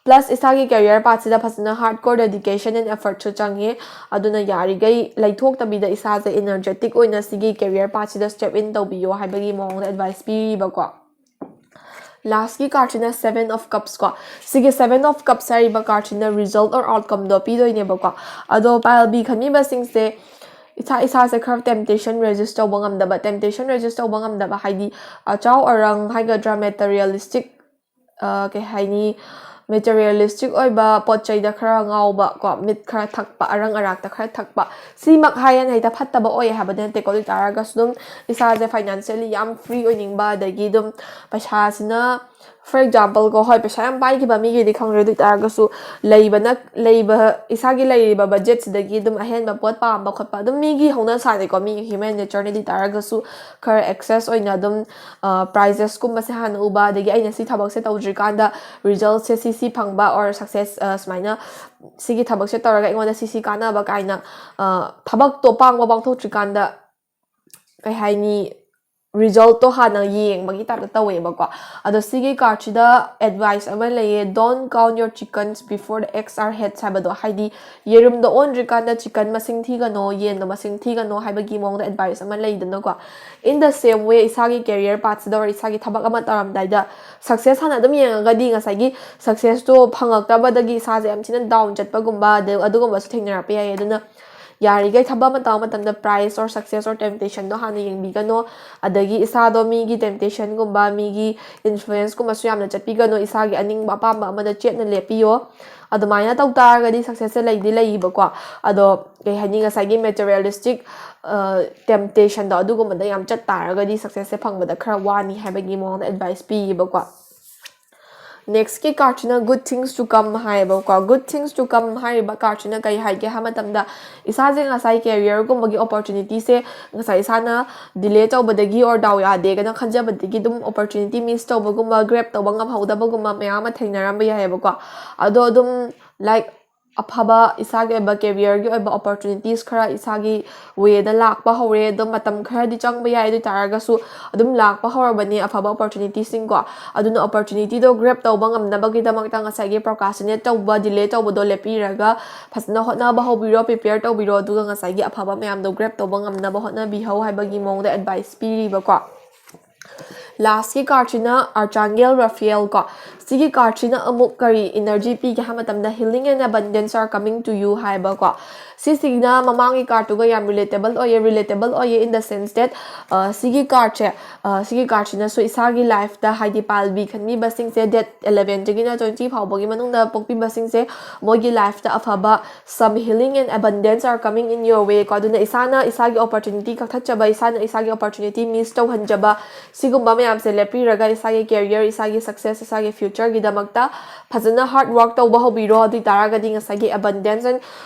plus ꯏꯁꯥꯒꯤ career path ꯁꯤꯗ ꯐꯖꯅ hardcore dedication and effort ꯁꯨ ꯆꯪꯉꯦ꯫ ꯑꯗꯨꯅ ꯌꯥꯔꯤꯈꯩ ꯂꯩꯊꯣꯛꯇꯕꯤꯗ ꯏꯁꯥꯁꯦ energetic ꯑꯣꯏꯅ ꯁꯤꯒꯤ career path ꯁꯤꯗ step in ꯇꯧꯕꯤꯌꯣ ꯍꯥꯏꯕꯒꯤ ꯃꯑꯣꯡꯗ advice ꯄꯤꯔꯤꯕꯀꯣ꯫ Last ꯀꯤ card ꯁꯤꯅ Seven of Cups ꯀꯣ꯫ ꯁꯤꯒꯤ Seven of Cups ꯍꯥꯏꯔꯤꯕ card ꯁꯤꯅ result or outcome ꯗꯣ ꯄꯤꯗꯣꯏꯅꯦꯕꯀꯣ꯫ ꯑꯗꯣ pile B ꯈꯟꯕꯤꯕꯁꯤꯡꯁꯦ ꯏꯁꯥ ꯏꯁꯥꯁꯦ ꯈꯔ temptation resist ꯇꯧꯕ ꯉꯝꯗꯕ, temptation resist ꯇꯧꯕ ꯉꯝꯗꯕ ꯍꯥꯏꯗꯤ ꯑꯆꯥꯎ ꯑꯔꯪ ꯍꯥꯏꯒꯗ꯭ꯔꯥ, materialistic, ꯑ, ꯀꯩ ꯍꯥꯏꯅꯤ, materialistic ꯑꯣꯏꯕ ꯄꯣꯠ ꯆꯩꯗ ꯈꯔ ꯉꯥꯎꯕ ꯀꯣ, ꯃꯤꯠ ꯈꯔ ꯊꯛꯄ, ꯑꯔꯪ ꯑꯔꯥꯛꯇ ꯈꯔ ꯊꯛꯄ, ꯁꯤꯃꯛ ꯍꯥꯏꯌꯦꯅ ꯍꯦꯛꯇ ꯐꯠꯇꯕ ꯑꯣꯏ ꯍꯥꯏꯕꯗꯤ ꯅꯠꯇꯦꯀꯣ꯫ ꯑꯗꯨ ꯑꯣꯏ ꯇꯥꯔꯒꯁꯨ ꯑꯗꯨꯝ ꯏꯁꯥꯁꯦ financially ꯌꯥꯝ free ꯑꯣꯏꯅꯤꯡꯕ, ꯑꯗꯒꯤ ꯑꯗꯨꯝ ꯄꯩꯁꯥꯁꯤꯅ, for example ꯀꯣ, ꯍꯣꯏ, ꯄꯩꯁꯥ ꯌꯥꯝ ꯄꯥꯏꯈꯤꯕ ꯃꯤꯒꯤꯗꯤ ꯈꯪꯗ꯭ꯔꯦ, ꯑꯗꯨ ꯑꯣꯏ ꯇꯥꯔꯒꯁꯨ ꯂꯩꯕꯅ, ꯂꯩꯕ, ꯏꯁꯥꯒꯤ ꯂꯩꯔꯤꯕ budget ꯁꯤꯗꯒꯤ ꯑꯗꯨꯝ ꯑꯍꯦꯟꯕ ꯄꯣꯠ ꯄꯥꯝꯕ ꯈꯣꯠꯄ, ꯑꯗꯨꯝ ꯃꯤꯒꯤ ꯍꯧꯅ ꯁꯥꯅꯤꯀꯣ, ꯃꯤꯒꯤ human nature ꯅꯤ꯫ ꯑꯗꯨ ꯑꯣꯏ ꯇꯥꯔꯒꯁꯨ ꯈꯔ excess ꯑꯣꯏꯅ ꯑꯗꯨꯝ, ꯑ, prizes ꯀꯨꯝꯕꯁꯦ ꯍꯥꯟꯅ ꯎꯕ, ꯑꯗꯒꯤ ꯑꯩꯅ ꯁꯤ ꯊꯕꯛꯁꯦ ꯇꯧꯗ꯭ꯔꯤꯀꯥꯟꯗ result ꯁꯦ ꯁꯤ ꯁꯤ ꯐꯪꯕ, or success, ꯑ, ꯁꯨꯃꯥꯏꯅ ꯁꯤꯒꯤ ꯊꯕꯛꯁꯦ ꯇꯧꯔꯒ ꯑꯩꯉꯣꯟꯗ ꯁꯤ ꯁꯤ ꯀꯥꯟꯅꯕ ꯀꯥꯏꯅ, ꯑ, ꯊꯕꯛꯇꯣ ꯄꯥꯡꯕ ꯄꯥꯡꯊꯣꯛꯇ꯭ꯔꯤꯀꯥꯟꯗ, ꯀꯩ ꯍꯥꯏꯅꯤ, result ꯇꯣ ꯍꯥꯟꯅ ꯌꯦꯡꯕꯒꯤ type ꯇ ꯇꯧꯋꯦꯕꯀꯣ꯫ ꯑꯗꯣ ꯁꯤꯒꯤ card ꯁꯤꯗ advice ꯑꯃ ꯂꯩꯌꯦ, "Don't count your chickens before the eggs are hatched" ꯍꯥꯏꯕꯗꯣ, ꯍꯥꯏꯗꯤ ꯌꯦꯔꯨꯝꯗꯣ ꯑꯣꯟꯗ꯭ꯔꯤꯀꯥꯟꯗ chicken ꯃꯁꯤꯡ ꯊꯤꯒꯅꯣ, ꯌꯦꯟꯗꯣ ꯃꯁꯤꯡ ꯊꯤꯒꯅꯣ ꯍꯥꯏꯕꯒꯤ ꯃꯑꯣꯡꯗ advice ꯑꯃ ꯂꯩꯗꯅꯀꯣ꯫ In the same way, ꯏꯁꯥꯒꯤ career path ꯁꯤꯗ or ꯏꯁꯥꯒꯤ ꯊꯕꯛ ꯑꯃ ꯇꯧꯔꯝꯗꯥꯏꯗ success ꯍꯥꯟꯅ ꯑꯗꯨꯝ ꯌꯦꯡꯉꯒꯗꯤ ꯉꯁꯥꯏꯒꯤ success ꯇꯣ ꯐꯪꯉꯛꯇꯕꯗꯒꯤ ꯏꯁꯥꯁꯦ ꯌꯥꯝ ꯊꯤꯅ down ꯆꯠꯄꯒꯨꯝꯕ, ꯑꯗ-, ꯑꯗꯨꯒꯨꯝꯕꯁꯨ ꯊꯦꯡꯅꯔꯛꯄ ꯌꯥꯏ꯫ ꯑꯗꯨꯅ ꯌꯥꯔꯤꯈꯩ ꯊꯕꯛ ꯑꯃ ꯇꯧꯕ ꯃꯇꯝꯗ prize or success or temptationꯗꯣ ꯍꯥꯟꯅ ꯌꯦꯡꯕꯤꯒꯅꯣ꯫ ꯑꯗꯒꯤ ꯏꯁꯥꯗꯣ ꯃꯤꯒꯤ temptationꯒꯨꯝꯕ, ꯃꯤꯒꯤ influenceꯀꯨꯝꯕꯁꯨ ꯌꯥꯝꯅ ꯆꯠꯄꯤꯒꯅꯣ꯫ ꯏꯁꯥꯒꯤ ꯑꯅꯤꯡꯕ ꯑꯄꯥꯝꯕ ꯑꯃꯗ ꯆꯦꯠꯅ ꯂꯦꯞꯄꯤꯌꯣ꯫ ꯑꯗꯨꯃꯥꯏꯅ ꯇꯧ ꯇꯥꯔꯒꯗꯤ successꯁꯦ ꯂꯩꯗꯤ ꯂꯩꯌꯦꯕꯀꯣ꯫ ꯑꯗꯣ ꯀꯩ ꯍꯥꯏꯅꯤ, ꯉꯁꯥꯏꯒꯤ materialistic temptationꯗꯣ ꯑꯗꯨꯒꯨꯝꯕꯗ ꯌꯥꯝ ꯆꯠ ꯇꯥꯔꯒꯗꯤ successꯁꯦ ꯐꯪꯕꯗ ꯈꯔ ꯋꯥꯅꯤ ꯍꯥꯏꯕꯒꯤ ꯃꯑꯣꯡꯗ advice ꯄꯤꯌꯦꯕꯀꯣ꯫ Nextꯀꯤ cardꯁꯤꯅ good things to come ꯍꯥꯏꯌꯦꯕꯀꯣ꯫ Good things to come ꯍꯥꯏꯔꯤꯕ cardꯁꯤꯅ ꯀꯩ ꯍꯥꯏꯒꯦ ꯍꯥꯏꯕ ꯃꯇꯝꯗ, ꯏꯁꯥꯁꯦ ꯉꯁꯥꯏ careerꯒꯨꯝꯕꯒꯤ opportunityꯁꯦ ꯉꯁꯥꯏ ꯏꯁꯥꯅ delay ꯇꯧꯕꯗꯒꯤ or ꯗꯥꯎ ꯌꯥꯗꯦꯒꯅ ꯈꯟꯖꯕꯗꯒꯤ ꯑꯗꯨꯝ opportunity miss ꯇꯧꯕꯒꯨꯝꯕ, grab ꯇꯧꯕ ꯉꯝꯍꯧꯗꯕꯒꯨꯝꯕ ꯃꯌꯥꯝ ꯑꯃ ꯊꯦꯡꯅꯔꯝꯕ ꯌꯥꯏꯌꯦꯕꯀꯣ꯫ ꯑꯗꯣ ꯑꯗꯨꯝ, like, ꯑꯐꯕ ꯏꯁꯥꯒꯤ ꯑꯣꯏꯕ careerꯒꯤ ꯑꯣꯏꯕ opportunities ꯈꯔ ꯏꯁꯥꯒꯤ wayꯗ ꯂꯥꯛꯄ ꯍꯧꯔꯦ꯫ ꯑꯗꯨꯝ ꯃꯇꯝ ꯈꯔꯗꯤ ꯆꯪꯕ ꯌꯥꯏ, ꯑꯗꯨ ꯑꯣꯏ ꯇꯥꯔꯒꯁꯨ ꯑꯗꯨꯝ ꯂꯥꯛꯄ ꯍꯧꯔꯕꯅꯤ ꯑꯐꯕ opportunityꯁꯤꯡꯀꯣ꯫ ꯑꯗꯨꯅ opportunityꯗꯣ grab ꯇꯧꯕ ꯉꯝꯅꯕꯒꯤꯗꯃꯛꯇ ꯉꯁꯥꯏꯒꯤ procrastinate ꯇꯧꯕ, delay ꯇꯧꯕꯗꯣ ꯂꯦꯞꯄꯤꯔꯒ ꯐꯖꯅ ꯍꯣꯠꯅꯕ ꯍꯧꯕꯤꯔꯣ, prepare ꯇꯧꯕꯤꯔꯣ, ꯑꯗꯨꯒ ꯉꯁꯥꯏꯒꯤ ꯑꯐꯕ ꯃꯌꯥꯝꯗꯣ grab ꯇꯧꯕ ꯉꯝꯅꯕ ꯍꯣꯠꯅꯕꯤꯍꯧ ꯍꯥꯏꯕꯒꯤ ꯃꯑꯣꯡꯗ advice ꯄꯤꯔꯤꯕꯀꯣ꯫ Lastꯀꯤ cardꯁꯤꯅ Archangel Raphael ꯀꯣ꯫ ꯁꯤꯒꯤ cardꯁꯤꯅ ꯑꯃꯨꯛ ꯀꯔꯤ energy ꯄꯤꯒꯦ ꯍꯥꯏꯕ ꯃꯇꯝꯗ, healing and abundance are coming to you ꯍꯥꯏꯕꯀꯣ꯫ ꯁꯤꯁꯤꯒꯤꯅ ꯃꯃꯥꯡꯒꯤ cardꯇꯨꯒ ꯌꯥꯝ relatable ꯑꯣꯏꯌꯦ꯫ Relatable ꯑꯣꯏꯌꯦ in the sense that, ꯑ, ꯁꯤꯒꯤ cardꯁꯦ, ꯑ, ꯁꯤꯒꯤ cardꯁꯤꯅꯁꯨ ꯏꯁꯥꯒꯤ lifeꯇ, ꯍꯥꯏꯗꯤ ꯄꯥꯜꯕꯤ ꯈꯟꯕꯤꯕꯁꯤꯡꯁꯦ, date elevenꯗꯒꯤꯅ twenty ꯐꯥꯎꯕꯒꯤ ꯃꯅꯨꯡꯗ ꯄꯣꯛꯄꯤꯕꯁꯤꯡꯁꯦ, ꯃꯣꯏꯒꯤ lifeꯇ ꯑꯐꯕ, some healing and abundance are coming in your way ꯀꯣ꯫ ꯑꯗꯨꯅ ꯏꯁꯥꯅ ꯏꯁꯥꯒꯤ opportunity ꯀꯛꯊꯠꯆꯕ, ꯏꯁꯥꯅ ꯏꯁꯥꯒꯤ opportunity miss ꯇꯧꯍꯟꯖꯕ, ꯁꯤꯒꯨꯝꯕ ꯃꯌꯥꯝꯁꯦ ꯂꯦꯞꯄꯤꯔꯒ ꯏꯁꯥꯒꯤ career, ꯏꯁꯥꯒꯤ success, ꯏꯁꯥꯒꯤ futureꯒꯤꯗꯃꯛꯇ ꯐꯖꯅ hard work ꯇꯧꯕ ꯍꯧꯕꯤꯔꯣ꯫ ꯑꯗꯨ ꯑꯣꯏ ꯇꯥꯔꯒꯗꯤ ꯉꯁꯥꯏꯒꯤ abundance and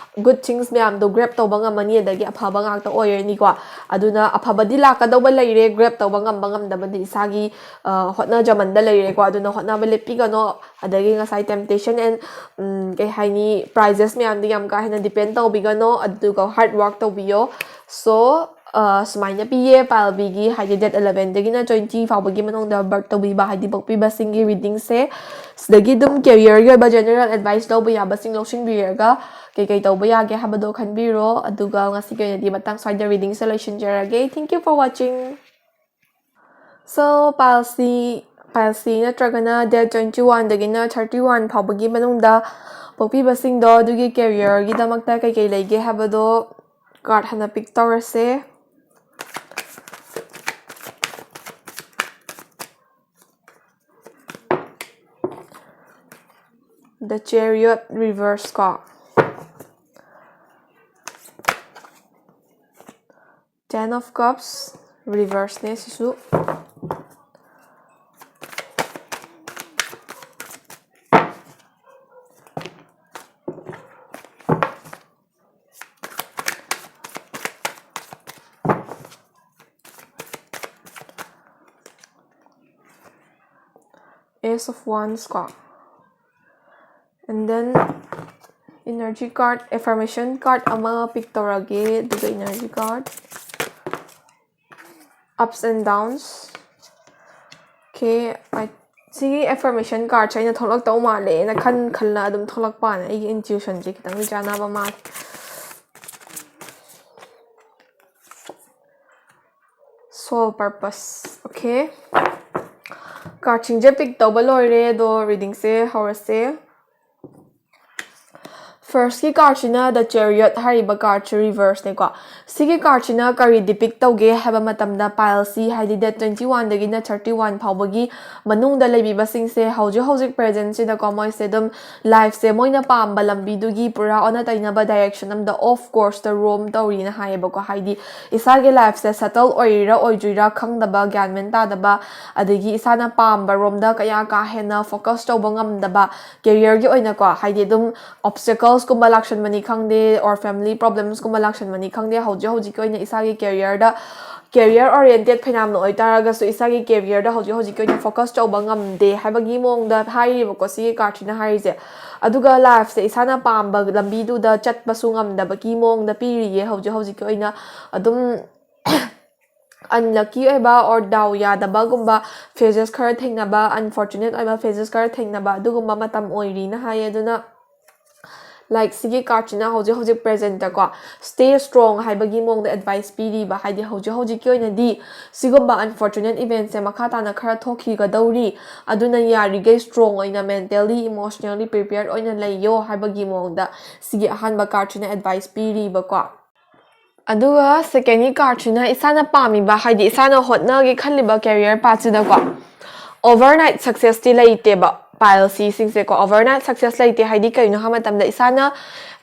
good things ꯃꯌꯥꯝꯗꯣ grab ꯇꯧꯕ ꯉꯝꯃꯅꯤ, ꯑꯗꯒꯤ ꯑꯐꯕ ꯉꯥꯛꯇ ꯑꯣꯏꯔꯅꯤꯀꯣ꯫ ꯑꯗꯨꯅ ꯑꯐꯕꯗꯤ ꯂꯥꯛꯀꯗꯧꯕ ꯂꯩꯔꯦ, grab ꯇꯧꯕ ꯉꯝꯕ ꯉꯝꯗꯕꯗꯤ ꯏꯁꯥꯒꯤ, ꯑ, ꯍꯣꯠꯅꯖꯃꯟꯗ ꯂꯩꯔꯦꯀꯣ꯫ ꯑꯗꯨꯅ ꯍꯣꯠꯅꯕ ꯂꯦꯞꯄꯤꯒꯅꯣ꯫ ꯑꯗꯒꯤ ꯉꯁꯥꯏ temptation and, ꯎꯝ, ꯀꯩ ꯍꯥꯏꯅꯤ, prizes ꯃꯌꯥꯝꯗꯤ ꯌꯥꯝ ꯀꯥ ꯍꯦꯟꯅ depend ꯇꯧꯕꯤꯒꯅꯣ, ꯑꯗꯨꯒ hard work ꯇꯧꯕꯤꯌꯣ꯫ So, ꯑ, ꯁꯨꯃꯥꯏꯅ ꯄꯤꯌꯦ ꯄꯥꯜꯕꯤꯒꯤ, ꯍꯥꯏꯗꯤ date elevenꯗꯒꯤꯅ twenty ꯐꯥꯎꯕꯒꯤ ꯃꯅꯨꯡꯗ birth ꯇꯧꯕꯤꯕ, ꯍꯥꯏꯗꯤ ꯄꯣꯛꯄꯤꯕꯁꯤꯡꯒꯤ readingꯁꯦ꯫ ꯁꯤꯗꯒꯤ ꯑꯗꯨꯝ careerꯒꯤ ꯑꯣꯏꯕ general advice ꯂꯧꯕ ꯌꯥꯕꯁꯤꯡ ꯂꯧꯁꯤꯟꯕꯤꯔꯒ ꯀꯩꯀꯩ ꯇꯧꯕ ꯌꯥꯒꯦ ꯍꯥꯏꯕꯗꯣ ꯈꯟꯕꯤꯔꯣ꯫ ꯑꯗꯨꯒ ꯉꯁꯤꯒꯤ ꯑꯣꯏꯅꯗꯤ ꯃꯇꯥꯡ ꯁ꯭ꯋꯥꯏꯗ readingꯁꯦ ꯂꯣꯏꯁꯤꯟꯖꯔꯒꯦ꯫ Thank you for watching. So, pile C, pile C ꯅꯠꯇ꯭ꯔꯒꯅ date twenty oneꯗꯒꯤꯅ thirty one ꯐꯥꯎꯕꯒꯤ ꯃꯅꯨꯡꯗ ꯄꯣꯛꯄꯤꯕꯁꯤꯡꯗꯣ, ꯑꯗꯨꯒꯤ careerꯒꯤꯗꯃꯛꯇ ꯀꯩꯀꯩ ꯂꯩꯒꯦ ꯍꯥꯏꯕꯗꯣ Card ꯍꯥꯟꯅ pick ꯇꯧꯔꯁꯦ. The Chariot reverse ꯀꯣ. Ten of Cups reverse ꯅꯦ ꯁꯤꯁꯨ. Ace of Wands ꯀꯣ. And then energy card, affirmation card ꯑꯃ pick ꯇꯧꯔꯒꯦ, ꯑꯗꯨꯒ energy card. Ups and downs. Okay, I, ꯁꯤꯒꯤ affirmation card ꯁꯦ ꯑꯩꯅ ꯊꯣꯛꯂꯛꯇꯧ ꯃꯥꯜꯂꯦꯅ ꯈꯟ ꯈꯜꯂ ꯑꯗꯨꯝ ꯊꯣꯛꯂꯛꯄꯅꯦ꯫ ꯑꯩꯒꯤ intuition ꯁꯦ ꯈꯤꯇꯪꯗꯤ ꯆꯥꯟꯅꯕ ꯃꯥꯜꯂꯦ꯫ Sole purpose. Okay, card ꯁꯤꯡꯁꯦ pick ꯇꯧꯕ ꯂꯣꯏꯔꯦ, ꯑꯗꯣ reading ꯁꯦ ꯍꯧꯔꯁꯦ꯫ First ꯀꯤ card ꯁꯤꯅ The Chariot ꯍꯥꯏꯔꯤꯕ card ꯁꯦ reverse ꯅꯦꯀꯣ꯫ ꯁꯤꯒꯤ card ꯁꯤꯅ ꯀꯔꯤ depict ꯇꯧꯒꯦ ꯍꯥꯏꯕ ꯃꯇꯝꯗ, pile C, ꯍꯥꯏꯗꯤ date twenty one ꯗꯒꯤꯅ thirty one ꯐꯥꯎꯕꯒꯤ ꯃꯅꯨꯡꯗ ꯂꯩꯕꯤꯕꯁꯤꯡꯁꯦ ꯍꯧꯖꯤꯛ ꯍꯧꯖꯤꯛ present ꯁꯤꯗꯀꯣ, ꯃꯣꯏꯁꯦ ꯑꯗꯨꯝ life ꯁꯦ ꯃꯣꯏꯅ ꯄꯥꯝꯕ ꯂꯝꯕꯤꯗꯨꯒꯤ ꯄꯨꯔꯥ ꯑꯣꯟꯅ ꯇꯩꯅꯕ direction ꯑꯃꯗ, off course ꯇ roam ꯇꯧꯔꯤꯅ ꯍꯥꯏꯌꯦꯕꯀꯣ꯫ ꯍꯥꯏꯗꯤ ꯏꯁꯥꯒꯤ life ꯁꯦ settle ꯑꯣꯏꯔꯤꯔꯥ ꯑꯣꯏꯗ꯭ꯔꯤꯔꯥ ꯈꯪꯗꯕ, ꯒ꯭ꯌꯥꯟ ꯃꯦꯟ ꯇꯥꯗꯕ, ꯑꯗꯒꯤ ꯏꯁꯥꯅ ꯄꯥꯝꯕ ꯔꯣꯝꯗ ꯀꯌꯥ ꯀꯥ ꯍꯦꯟꯅ focus ꯇꯧꯕ ꯉꯝꯗꯕ, career ꯒꯤ ꯑꯣꯏꯅꯀꯣ, ꯍꯥꯏꯗꯤ ꯑꯗꯨꯝ obstacles ꯀꯨꯝꯕ ꯂꯥꯛꯁꯟꯕꯅꯤ ꯈꯪꯗꯦ, or family problems ꯀꯨꯝꯕ ꯂꯥꯛꯁꯟꯕꯅꯤ ꯈꯪꯗꯦ, ꯍꯧꯖꯤꯛ ꯍꯧꯖꯤꯛꯀꯤ ꯑꯣꯏꯅ ꯏꯁꯥꯒꯤ career ꯗ, career oriented ꯐꯩꯅꯥꯝꯅ ꯑꯣꯏꯇꯥꯔꯒꯁꯨ, ꯏꯁꯥꯒꯤ career ꯗ ꯍꯧꯖꯤꯛ ꯍꯧꯖꯤꯛꯀꯤ ꯑꯣꯏꯅ focus ꯇꯧꯕ ꯉꯝꯗꯦ ꯍꯥꯏꯕꯒꯤ ꯃꯑꯣꯡꯗ ꯍꯥꯏꯔꯤꯕꯀꯣ ꯁꯤꯒꯤ card ꯁꯤꯅ ꯍꯥꯏꯔꯤꯁꯦ꯫ ꯑꯗꯨꯒ life ꯁꯦ ꯏꯁꯥꯅ ꯄꯥꯝꯕ ꯂꯝꯕꯤꯗꯨꯗ ꯆꯠꯄꯁꯨ ꯉꯝꯗꯕꯒꯤ ꯃꯑꯣꯡꯗ ꯄꯤꯔꯤꯌꯦ ꯍꯧꯖꯤꯛ ꯍꯧꯖꯤꯛꯀꯤ ꯑꯣꯏꯅ꯫ ꯑꯗꯨꯝ unlucky ꯑꯣꯏꯕ or ꯗꯥꯎ ꯌꯥꯗꯕꯒꯨꯝꯕ phases ꯈꯔ ꯊꯦꯡꯅꯕ, unfortunate ꯑꯣꯏꯕ phases ꯈꯔ ꯊꯦꯡꯅꯕ ꯑꯗꯨꯒꯨꯝꯕ ꯃꯇꯝ ꯑꯣꯏꯔꯤꯅ ꯍꯥꯏꯌꯦ꯫ ꯑꯗꯨꯅ, like, ꯁꯤꯒꯤ card ꯁꯤꯅ ꯍꯧꯖꯤꯛ ꯍꯧꯖꯤꯛ present ꯇꯀꯣ stay strong ꯍꯥꯏꯕꯒꯤ ꯃꯑꯣꯡꯗ advice ꯄꯤꯔꯤꯕ, ꯍꯥꯏꯗꯤ ꯍꯧꯖꯤꯛ ꯍꯧꯖꯤꯛꯀꯤ ꯑꯣꯏꯅꯗꯤ ꯁꯤꯒꯨꯝꯕ unfortunate event ꯁꯦ ꯃꯈꯥ ꯇꯥꯅ ꯈꯔ ꯊꯣꯛꯈꯤꯒꯗꯧꯔꯤ, ꯑꯗꯨꯅ ꯌꯥꯔꯤꯈꯩ strong ꯑꯣꯏꯅ, mentally, emotionally prepared ꯑꯣꯏꯅ ꯂꯩꯌꯣ ꯍꯥꯏꯕꯒꯤ ꯃꯑꯣꯡꯗ ꯁꯤꯒꯤ ꯑꯍꯥꯟꯕ card ꯁꯤꯅ advice ꯄꯤꯔꯤꯕꯀꯣ꯫ ꯑꯗꯨꯒ secondꯒꯤ cardꯁꯤꯅ ꯏꯁꯥꯅ ꯄꯥꯝꯃꯤꯕ, ꯍꯥꯏꯗꯤ ꯏꯁꯥꯅ ꯍꯣꯠꯅꯒꯦ ꯈꯜꯂꯤꯕ career pathꯁꯤꯗꯀꯣ overnight successꯇꯤ ꯂꯩꯇꯦꯕ꯫ Pile Cꯁꯤꯡꯁꯦꯀꯣ overnight success ꯂꯩꯇꯦ꯫ ꯍꯥꯏꯗꯤ ꯀꯩꯅꯣ ꯍꯥꯏꯕ ꯃꯇꯝꯗ, ꯏꯁꯥꯅ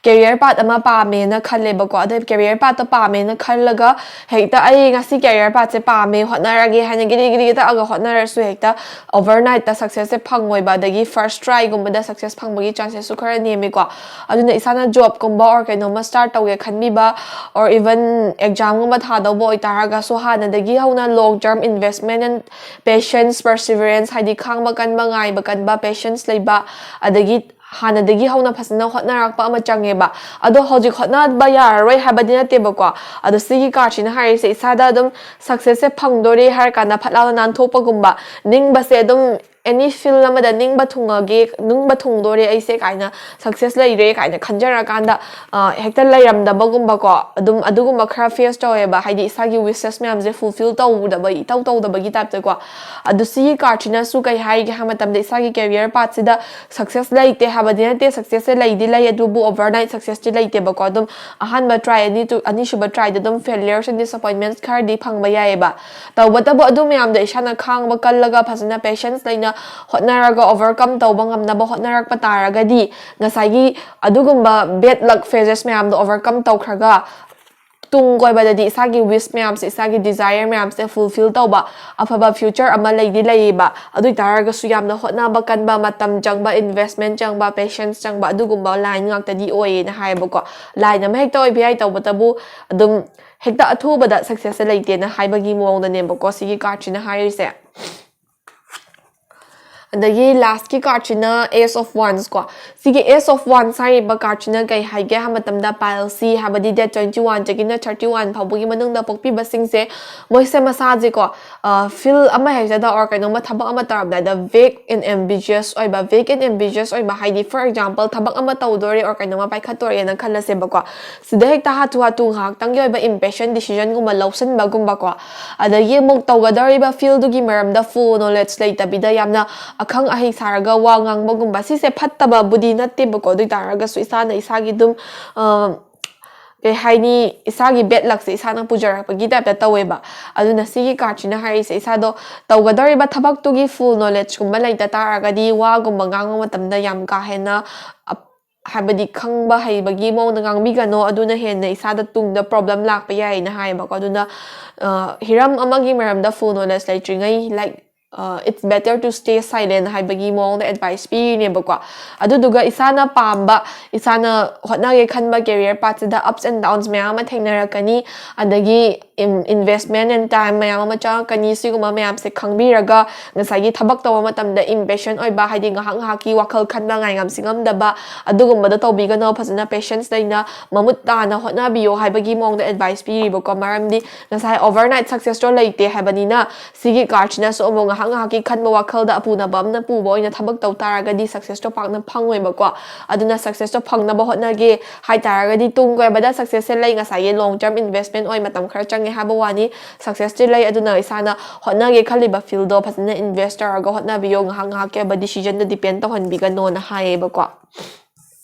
career path ꯑꯃ ꯄꯥꯝꯃꯦꯅ ꯈꯜꯂꯦꯕꯀꯣ꯫ ꯑꯗꯩ career pathꯇꯣ ꯄꯥꯝꯃꯦꯅ ꯈꯜꯂꯒ ꯍꯦꯛꯇ "ꯑꯩ ꯉꯁꯤ career pathꯁꯦ ꯄꯥꯝꯃꯦ, ꯍꯣꯠꯅꯔꯒꯦ" ꯍꯥꯏꯅ ꯒꯤꯔꯤ ꯒꯤꯔꯤ ꯇꯛꯑꯒ ꯍꯣꯠꯅꯔꯁꯨ ꯍꯦꯛꯇ overnightꯇ successꯁꯦ ꯐꯪꯉꯣꯏꯕ꯫ ꯑꯗꯒꯤ first tryꯒꯨꯝꯕꯗ success ꯐꯪꯕꯒꯤ chancesꯁꯨ ꯈꯔ ꯅꯦꯝꯃꯤꯀꯣ꯫ ꯑꯗꯨꯅ ꯏꯁꯥꯅ jobꯀꯨꯝꯕ or ꯀꯩꯅꯣꯝꯃ start ꯇꯧꯒꯦ ꯈꯟꯕꯤꯕ, or even examꯒꯨꯝꯕ ꯊꯥꯗꯧꯕ ꯑꯣꯏꯇꯥꯔꯒꯁꯨ, ꯍꯥꯟꯅꯗꯒꯤ ꯍꯧꯅ long term investment and patience, perseverance, ꯍꯥꯏꯗꯤ ꯈꯥꯡꯕ ꯀꯟꯕ, ꯉꯥꯏꯕ ꯀꯟꯕ, patience ꯂꯩꯕ, ꯑꯗꯒꯤ ꯍꯥꯟꯅꯗꯒꯤ ꯍꯧꯅ ꯐꯖꯅ ꯍꯣꯠꯅꯔꯛꯄ ꯑꯃ ꯆꯪꯉꯦꯕ꯫ ꯑꯗꯣ ꯍꯧꯖꯤꯛ ꯍꯣꯠꯅꯕ ꯌꯥꯔꯔꯣꯏ ꯍꯥꯏꯕꯗꯤ ꯅꯠꯇꯦꯕꯀꯣ꯫ ꯑꯗꯣ ꯁꯤꯒꯤ cardꯁꯤꯅ ꯍꯥꯏꯔꯤꯁꯦ, ꯏꯁꯥꯗ ꯑꯗꯨꯝ successꯁꯦ ꯐꯪꯗꯣꯔꯦ ꯍꯥꯏꯔ ꯀꯥꯟꯗ ꯐꯠ ꯂꯥꯎꯅ ꯅꯥꯟꯊꯣꯛꯄꯒꯨꯝꯕ, ꯅꯤꯡꯕꯁꯦ ꯑꯗꯨꯝ any field ꯑꯃꯗ ꯅꯤꯡꯕ ꯊꯨꯡꯉꯒꯦ, ꯅꯤꯡꯕ ꯊꯨꯡꯗꯣꯔꯦ ꯑꯩꯁꯦ ꯀꯥꯏꯅ, success ꯂꯩꯔꯦ ꯀꯥꯏꯅ ꯈꯟꯖꯔꯀꯥꯟꯗ, ꯑ, ꯍꯦꯛꯇ ꯂꯩꯔꯝꯗꯕꯒꯨꯝꯕꯀꯣ꯫ ꯑꯗꯨꯝ ꯑꯗꯨꯒꯨꯝꯕ ꯈꯔ face ꯇꯧꯋꯦꯕ, ꯍꯥꯏꯗꯤ ꯏꯁꯥꯒꯤ wishes ꯃꯌꯥꯝꯁꯦ fulfill ꯇꯧꯗꯕ, ꯏꯇꯧ ꯇꯧꯗꯕꯒꯤ typeꯇꯀꯣ꯫ ꯑꯗꯨ ꯁꯤꯒꯤ cardꯁꯤꯅꯁꯨ ꯀꯩ ꯍꯥꯏꯒꯦ ꯍꯥꯏꯕ ꯃꯇꯝꯗ, ꯏꯁꯥꯒꯤ career pathꯁꯤꯗ success ꯂꯩꯇꯦ ꯍꯥꯏꯕꯗꯤ ꯅꯠꯇꯦ, successꯁꯦ ꯂꯩꯗꯤ ꯂꯩ, ꯑꯗꯨꯕꯨ overnight successꯇꯤ ꯂꯩꯇꯦꯕꯀꯣ꯫ ꯑꯗꯨꯝ ꯑꯍꯥꯟꯕ try, ꯑꯅꯤ, ꯑꯅꯤꯁꯨꯕ tryꯗ ꯑꯗꯨꯝ failures and disappointments ꯈꯔꯗꯤ ꯐꯪꯕ ꯌꯥꯏꯑꯕ꯫ ꯇꯧꯕꯇꯕꯨ ꯑꯗꯨ ꯃꯌꯥꯝꯗꯣ ꯏꯁꯥꯅ ꯈꯥꯡꯕ ꯀꯜꯂꯒ, ꯐꯖꯅ patience ꯂꯩꯅ ꯍꯣꯠꯅꯔꯒ overcome ꯇꯧꯕ ꯉꯝꯅꯕ ꯍꯣꯠꯅꯔꯛꯄ ꯇꯥꯔꯒꯗꯤ, ꯉꯁꯥꯏꯒꯤ ꯑꯗꯨꯒꯨꯝꯕ bad luck phases ꯃꯌꯥꯝꯗꯣ overcome ꯇꯧꯈ꯭ꯔꯒ, ꯇꯨꯡ ꯀꯣꯏꯕꯗꯗꯤ ꯏꯁꯥꯒꯤ wish ꯃꯌꯥꯝꯁꯦ, ꯏꯁꯥꯒꯤ desire ꯃꯌꯥꯝꯁꯦ fulfill ꯇꯧꯕ ꯑꯐꯕ future ꯑꯃ ꯂꯩꯗꯤ ꯂꯩꯌꯦꯕ꯫ ꯑꯗꯨ ꯑꯣꯏꯇꯥꯔꯒꯁꯨ ꯌꯥꯝꯅ ꯍꯣꯠꯅꯕ ꯀꯟꯕ, ꯃꯇꯝ ꯆꯪꯕ, investment ꯆꯪꯕ, patience ꯆꯪꯕ ꯑꯗꯨꯒꯨꯝꯕ line ꯉꯥꯛꯇꯗꯤ ꯑꯣꯏꯌꯦꯅ ꯍꯥꯏꯌꯦꯕꯀꯣ꯫ Line ꯑꯃ ꯍꯦꯛꯇ ꯑꯣꯏꯕ ꯌꯥꯏ, ꯇꯧꯕꯇꯕꯨ ꯑꯗꯨꯝ ꯍꯦꯛꯇ ꯑꯊꯨꯕꯗ successꯁꯦ ꯂꯩꯇꯦꯅ ꯍꯥꯏꯕꯒꯤ ꯃꯑꯣꯡꯗꯅꯦꯕꯀꯣ ꯁꯤꯒꯤ cardꯁꯤꯅ ꯍꯥꯏꯔꯤꯁꯦ꯫ ꯑꯗꯒꯤ lastꯀꯤ cardꯁꯤꯅ Ace of Wands ꯀꯣ꯫ ꯁꯤꯒꯤ Ace of Wands ꯍꯥꯏꯔꯤꯕ cardꯁꯤꯅ ꯀꯩ ꯍꯥꯏꯒꯦ ꯍꯥꯏꯕ ꯃꯇꯝꯗ, Pile C ꯍꯥꯏꯕꯗꯤ date twenty oneꯗꯒꯤꯅ thirty one ꯐꯥꯎꯕꯒꯤ ꯃꯅꯨꯡꯗ ꯄꯣꯛꯄꯤꯕꯁꯤꯡꯁꯦ, ꯃꯣꯏꯁꯦ ꯃꯁꯥꯁꯦꯀꯣ, ꯑ, field ꯑꯃ ꯍꯦꯛꯇꯗ or ꯀꯩꯅꯣꯝꯃ ꯊꯕꯛ ꯑꯃ ꯇꯧꯔꯝꯗꯥꯏꯗ vague and ambiguous ꯑꯣꯏꯕ, vague and ambiguous ꯑꯣꯏꯕ ꯍꯥꯏꯗꯤ, for example, ꯊꯕꯛ ꯑꯃ ꯇꯧꯗꯣꯔꯦ or ꯀꯩꯅꯣꯝꯃ ꯄꯥꯏꯈꯠꯇꯣꯔꯦꯅ ꯈꯜꯂꯁꯦꯕꯀꯣ꯫ ꯁꯤꯗ ꯍꯦꯛꯇ ꯍꯥꯊꯨ ꯍꯥꯊꯨ ꯉꯥꯏꯍꯥꯛꯇꯪꯒꯤ ꯑꯣꯏꯕ impatient decisionꯒꯨꯝꯕ ꯂꯧꯁꯤꯟꯕꯒꯨꯝꯕꯀꯣ꯫ ꯑꯗꯒꯤ ꯑꯃꯨꯛ ꯇꯧꯒꯗꯧꯔꯤꯕ fieldꯗꯨꯒꯤ ꯃꯔꯝꯗ full knowledge ꯂꯩꯇꯕꯤꯗ ꯌꯥꯝꯅ ꯑꯈꯪ ꯑꯍꯩ ꯁꯥꯔꯒ ꯋꯥ ꯉꯥꯡꯕꯒꯨꯝꯕ, ꯁꯤꯁꯦ ꯐꯠꯇꯕꯕꯨꯗꯤ ꯅꯠꯇꯦꯕꯀꯣ꯫ ꯑꯗꯨ ꯑꯣꯏ ꯇꯥꯔꯒꯁꯨ ꯏꯁꯥꯅ ꯏꯁꯥꯒꯤ ꯑꯗꯨꯝ, ꯑ, ꯀꯩ ꯍꯥꯏꯅꯤ, ꯏꯁꯥꯒꯤ bad luckꯁꯦ ꯏꯁꯥꯅ ꯄꯨꯖꯔꯛꯄꯒꯤ typeꯇ ꯇꯧꯋꯦꯕ꯫ ꯑꯗꯨꯅ ꯁꯤꯒꯤ cardꯁꯤꯅ ꯍꯥꯏꯔꯤꯁꯦ, ꯏꯁꯥꯗꯣ ꯇꯧꯒꯗꯧꯔꯤꯕ ꯊꯕꯛꯇꯨꯒꯤ full knowledgeꯀꯨꯝꯕ ꯂꯩꯇ ꯇꯥꯔꯒꯗꯤ, ꯋꯥꯒꯨꯝꯕ ꯉꯥꯡꯕ ꯃꯇꯝꯗ ꯌꯥꯝ ꯀꯥ ꯍꯦꯟꯅ ꯑꯞ-, ꯍꯥꯏꯕꯗꯤ ꯈꯪꯕ ꯍꯩꯕꯒꯤ ꯃꯑꯣꯡꯗ ꯉꯥꯡꯕꯤꯒꯅꯣ, ꯑꯗꯨꯅ ꯍꯦꯟꯅ ꯏꯁꯥꯗ ꯇꯨꯡꯗ problem ꯂꯥꯛꯄ ꯌꯥꯏꯅ ꯍꯥꯏꯌꯦꯕꯀꯣ꯫ ꯑꯗꯨꯅ ꯑ, ꯍꯤꯔꯝ ꯑꯃꯒꯤ ꯃꯔꯝꯗ full knowledge ꯂꯩꯇ꯭ꯔꯤꯉꯩ, like, uh, it's better to stay silent ꯍꯥꯏꯕꯒꯤ ꯃꯑꯣꯡꯗ advice ꯄꯤꯔꯤꯅꯦꯕꯀꯣ꯫ ꯑꯗꯨꯗꯨꯒ ꯏꯁꯥꯅ ꯄꯥꯝꯕ, ꯏꯁꯥꯅ ꯍꯣꯠꯅꯒꯦ ꯈꯟꯕ career pathꯁꯤꯗ ups and downs ꯃꯌꯥꯝ ꯑꯃ ꯊꯦꯡꯅꯔꯛꯀꯅꯤ, ꯑꯗꯒꯤ in-, investment and time ꯃꯌꯥꯝ ꯑꯃ ꯆꯪꯉꯛꯀꯅꯤ꯫ ꯁꯤꯒꯨꯝꯕ ꯃꯌꯥꯝꯁꯦ ꯈꯪꯕꯤꯔꯒ ꯉꯁꯥꯏꯒꯤ ꯊꯕꯛ ꯇꯧꯕ ꯃꯇꯝꯗ impatient ꯑꯣꯏꯕ, ꯍꯥꯏꯗꯤ ꯉꯥꯏꯍꯥꯛ ꯉꯥꯏꯍꯥꯛꯀꯤ ꯋꯥꯈꯜ ꯈꯟꯕ, ꯉꯥꯏꯉꯝꯁꯤ ꯉꯝꯗꯕ, ꯑꯗꯨꯒꯨꯝꯕꯗꯣ ꯇꯧꯕꯤꯒꯅꯣ꯫ ꯐꯖꯅ patienceꯇ ꯃꯃꯨꯠ ꯇꯥꯅ ꯍꯣꯠꯅꯕꯤꯌꯣ ꯍꯥꯏꯕꯒꯤ ꯃꯑꯣꯡꯗ advice ꯄꯤꯔꯤꯕꯀꯣ꯫ ꯃꯔꯝꯗꯤ ꯉꯁꯥꯏ overnight successꯇꯣ ꯂꯩꯇꯦ ꯍꯥꯏꯕꯅꯤꯅ, ꯁꯤꯒꯤ cardꯁꯤꯅꯁꯨ ꯑꯃꯨꯛ ꯉꯥꯏꯍꯥꯛ ꯉꯥꯏꯍꯥꯛꯀꯤ ꯈꯟꯕ ꯋꯥꯈꯜꯗ ꯑꯄꯨꯅꯕ ꯑꯃꯅ ꯄꯨꯕ ꯑꯣꯏꯅ ꯊꯕꯛ ꯇꯧ ꯇꯥꯔꯒꯗꯤ successꯇꯣ ꯄꯥꯛꯅ ꯐꯪꯉꯣꯏꯕꯀꯣ꯫ ꯑꯗꯨꯅ successꯇꯣ ꯐꯪꯅꯕ ꯍꯣꯠꯅꯒꯦ ꯍꯥꯏ ꯇꯥꯔꯒꯗꯤ, ꯇꯨꯡ ꯀꯣꯏꯕꯗ successꯁꯦ ꯂꯩ, ꯉꯁꯥꯏꯒꯤ long term investment ꯑꯣꯏ, ꯃꯇꯝ ꯈꯔ ꯆꯪꯉꯦ ꯍꯥꯏꯕ ꯋꯥꯅꯤ, successꯇꯤ ꯂꯩ꯫ ꯑꯗꯨꯅ ꯏꯁꯥꯅ ꯍꯣꯠꯅꯒꯦ ꯈꯜꯂꯤꯕ fieldꯗꯣ ꯐꯖꯅ invest ꯇꯧꯔꯒ ꯍꯣꯠꯅꯕꯤꯌꯣ, ꯉꯥꯏꯍꯥꯛ ꯉꯥꯏꯍꯥꯛꯀꯤ ꯑꯣꯏꯕ decisionꯗ depend ꯇꯧꯍꯟꯕꯤꯒꯅꯣꯅ ꯍꯥꯏꯌꯦꯕꯀꯣ꯫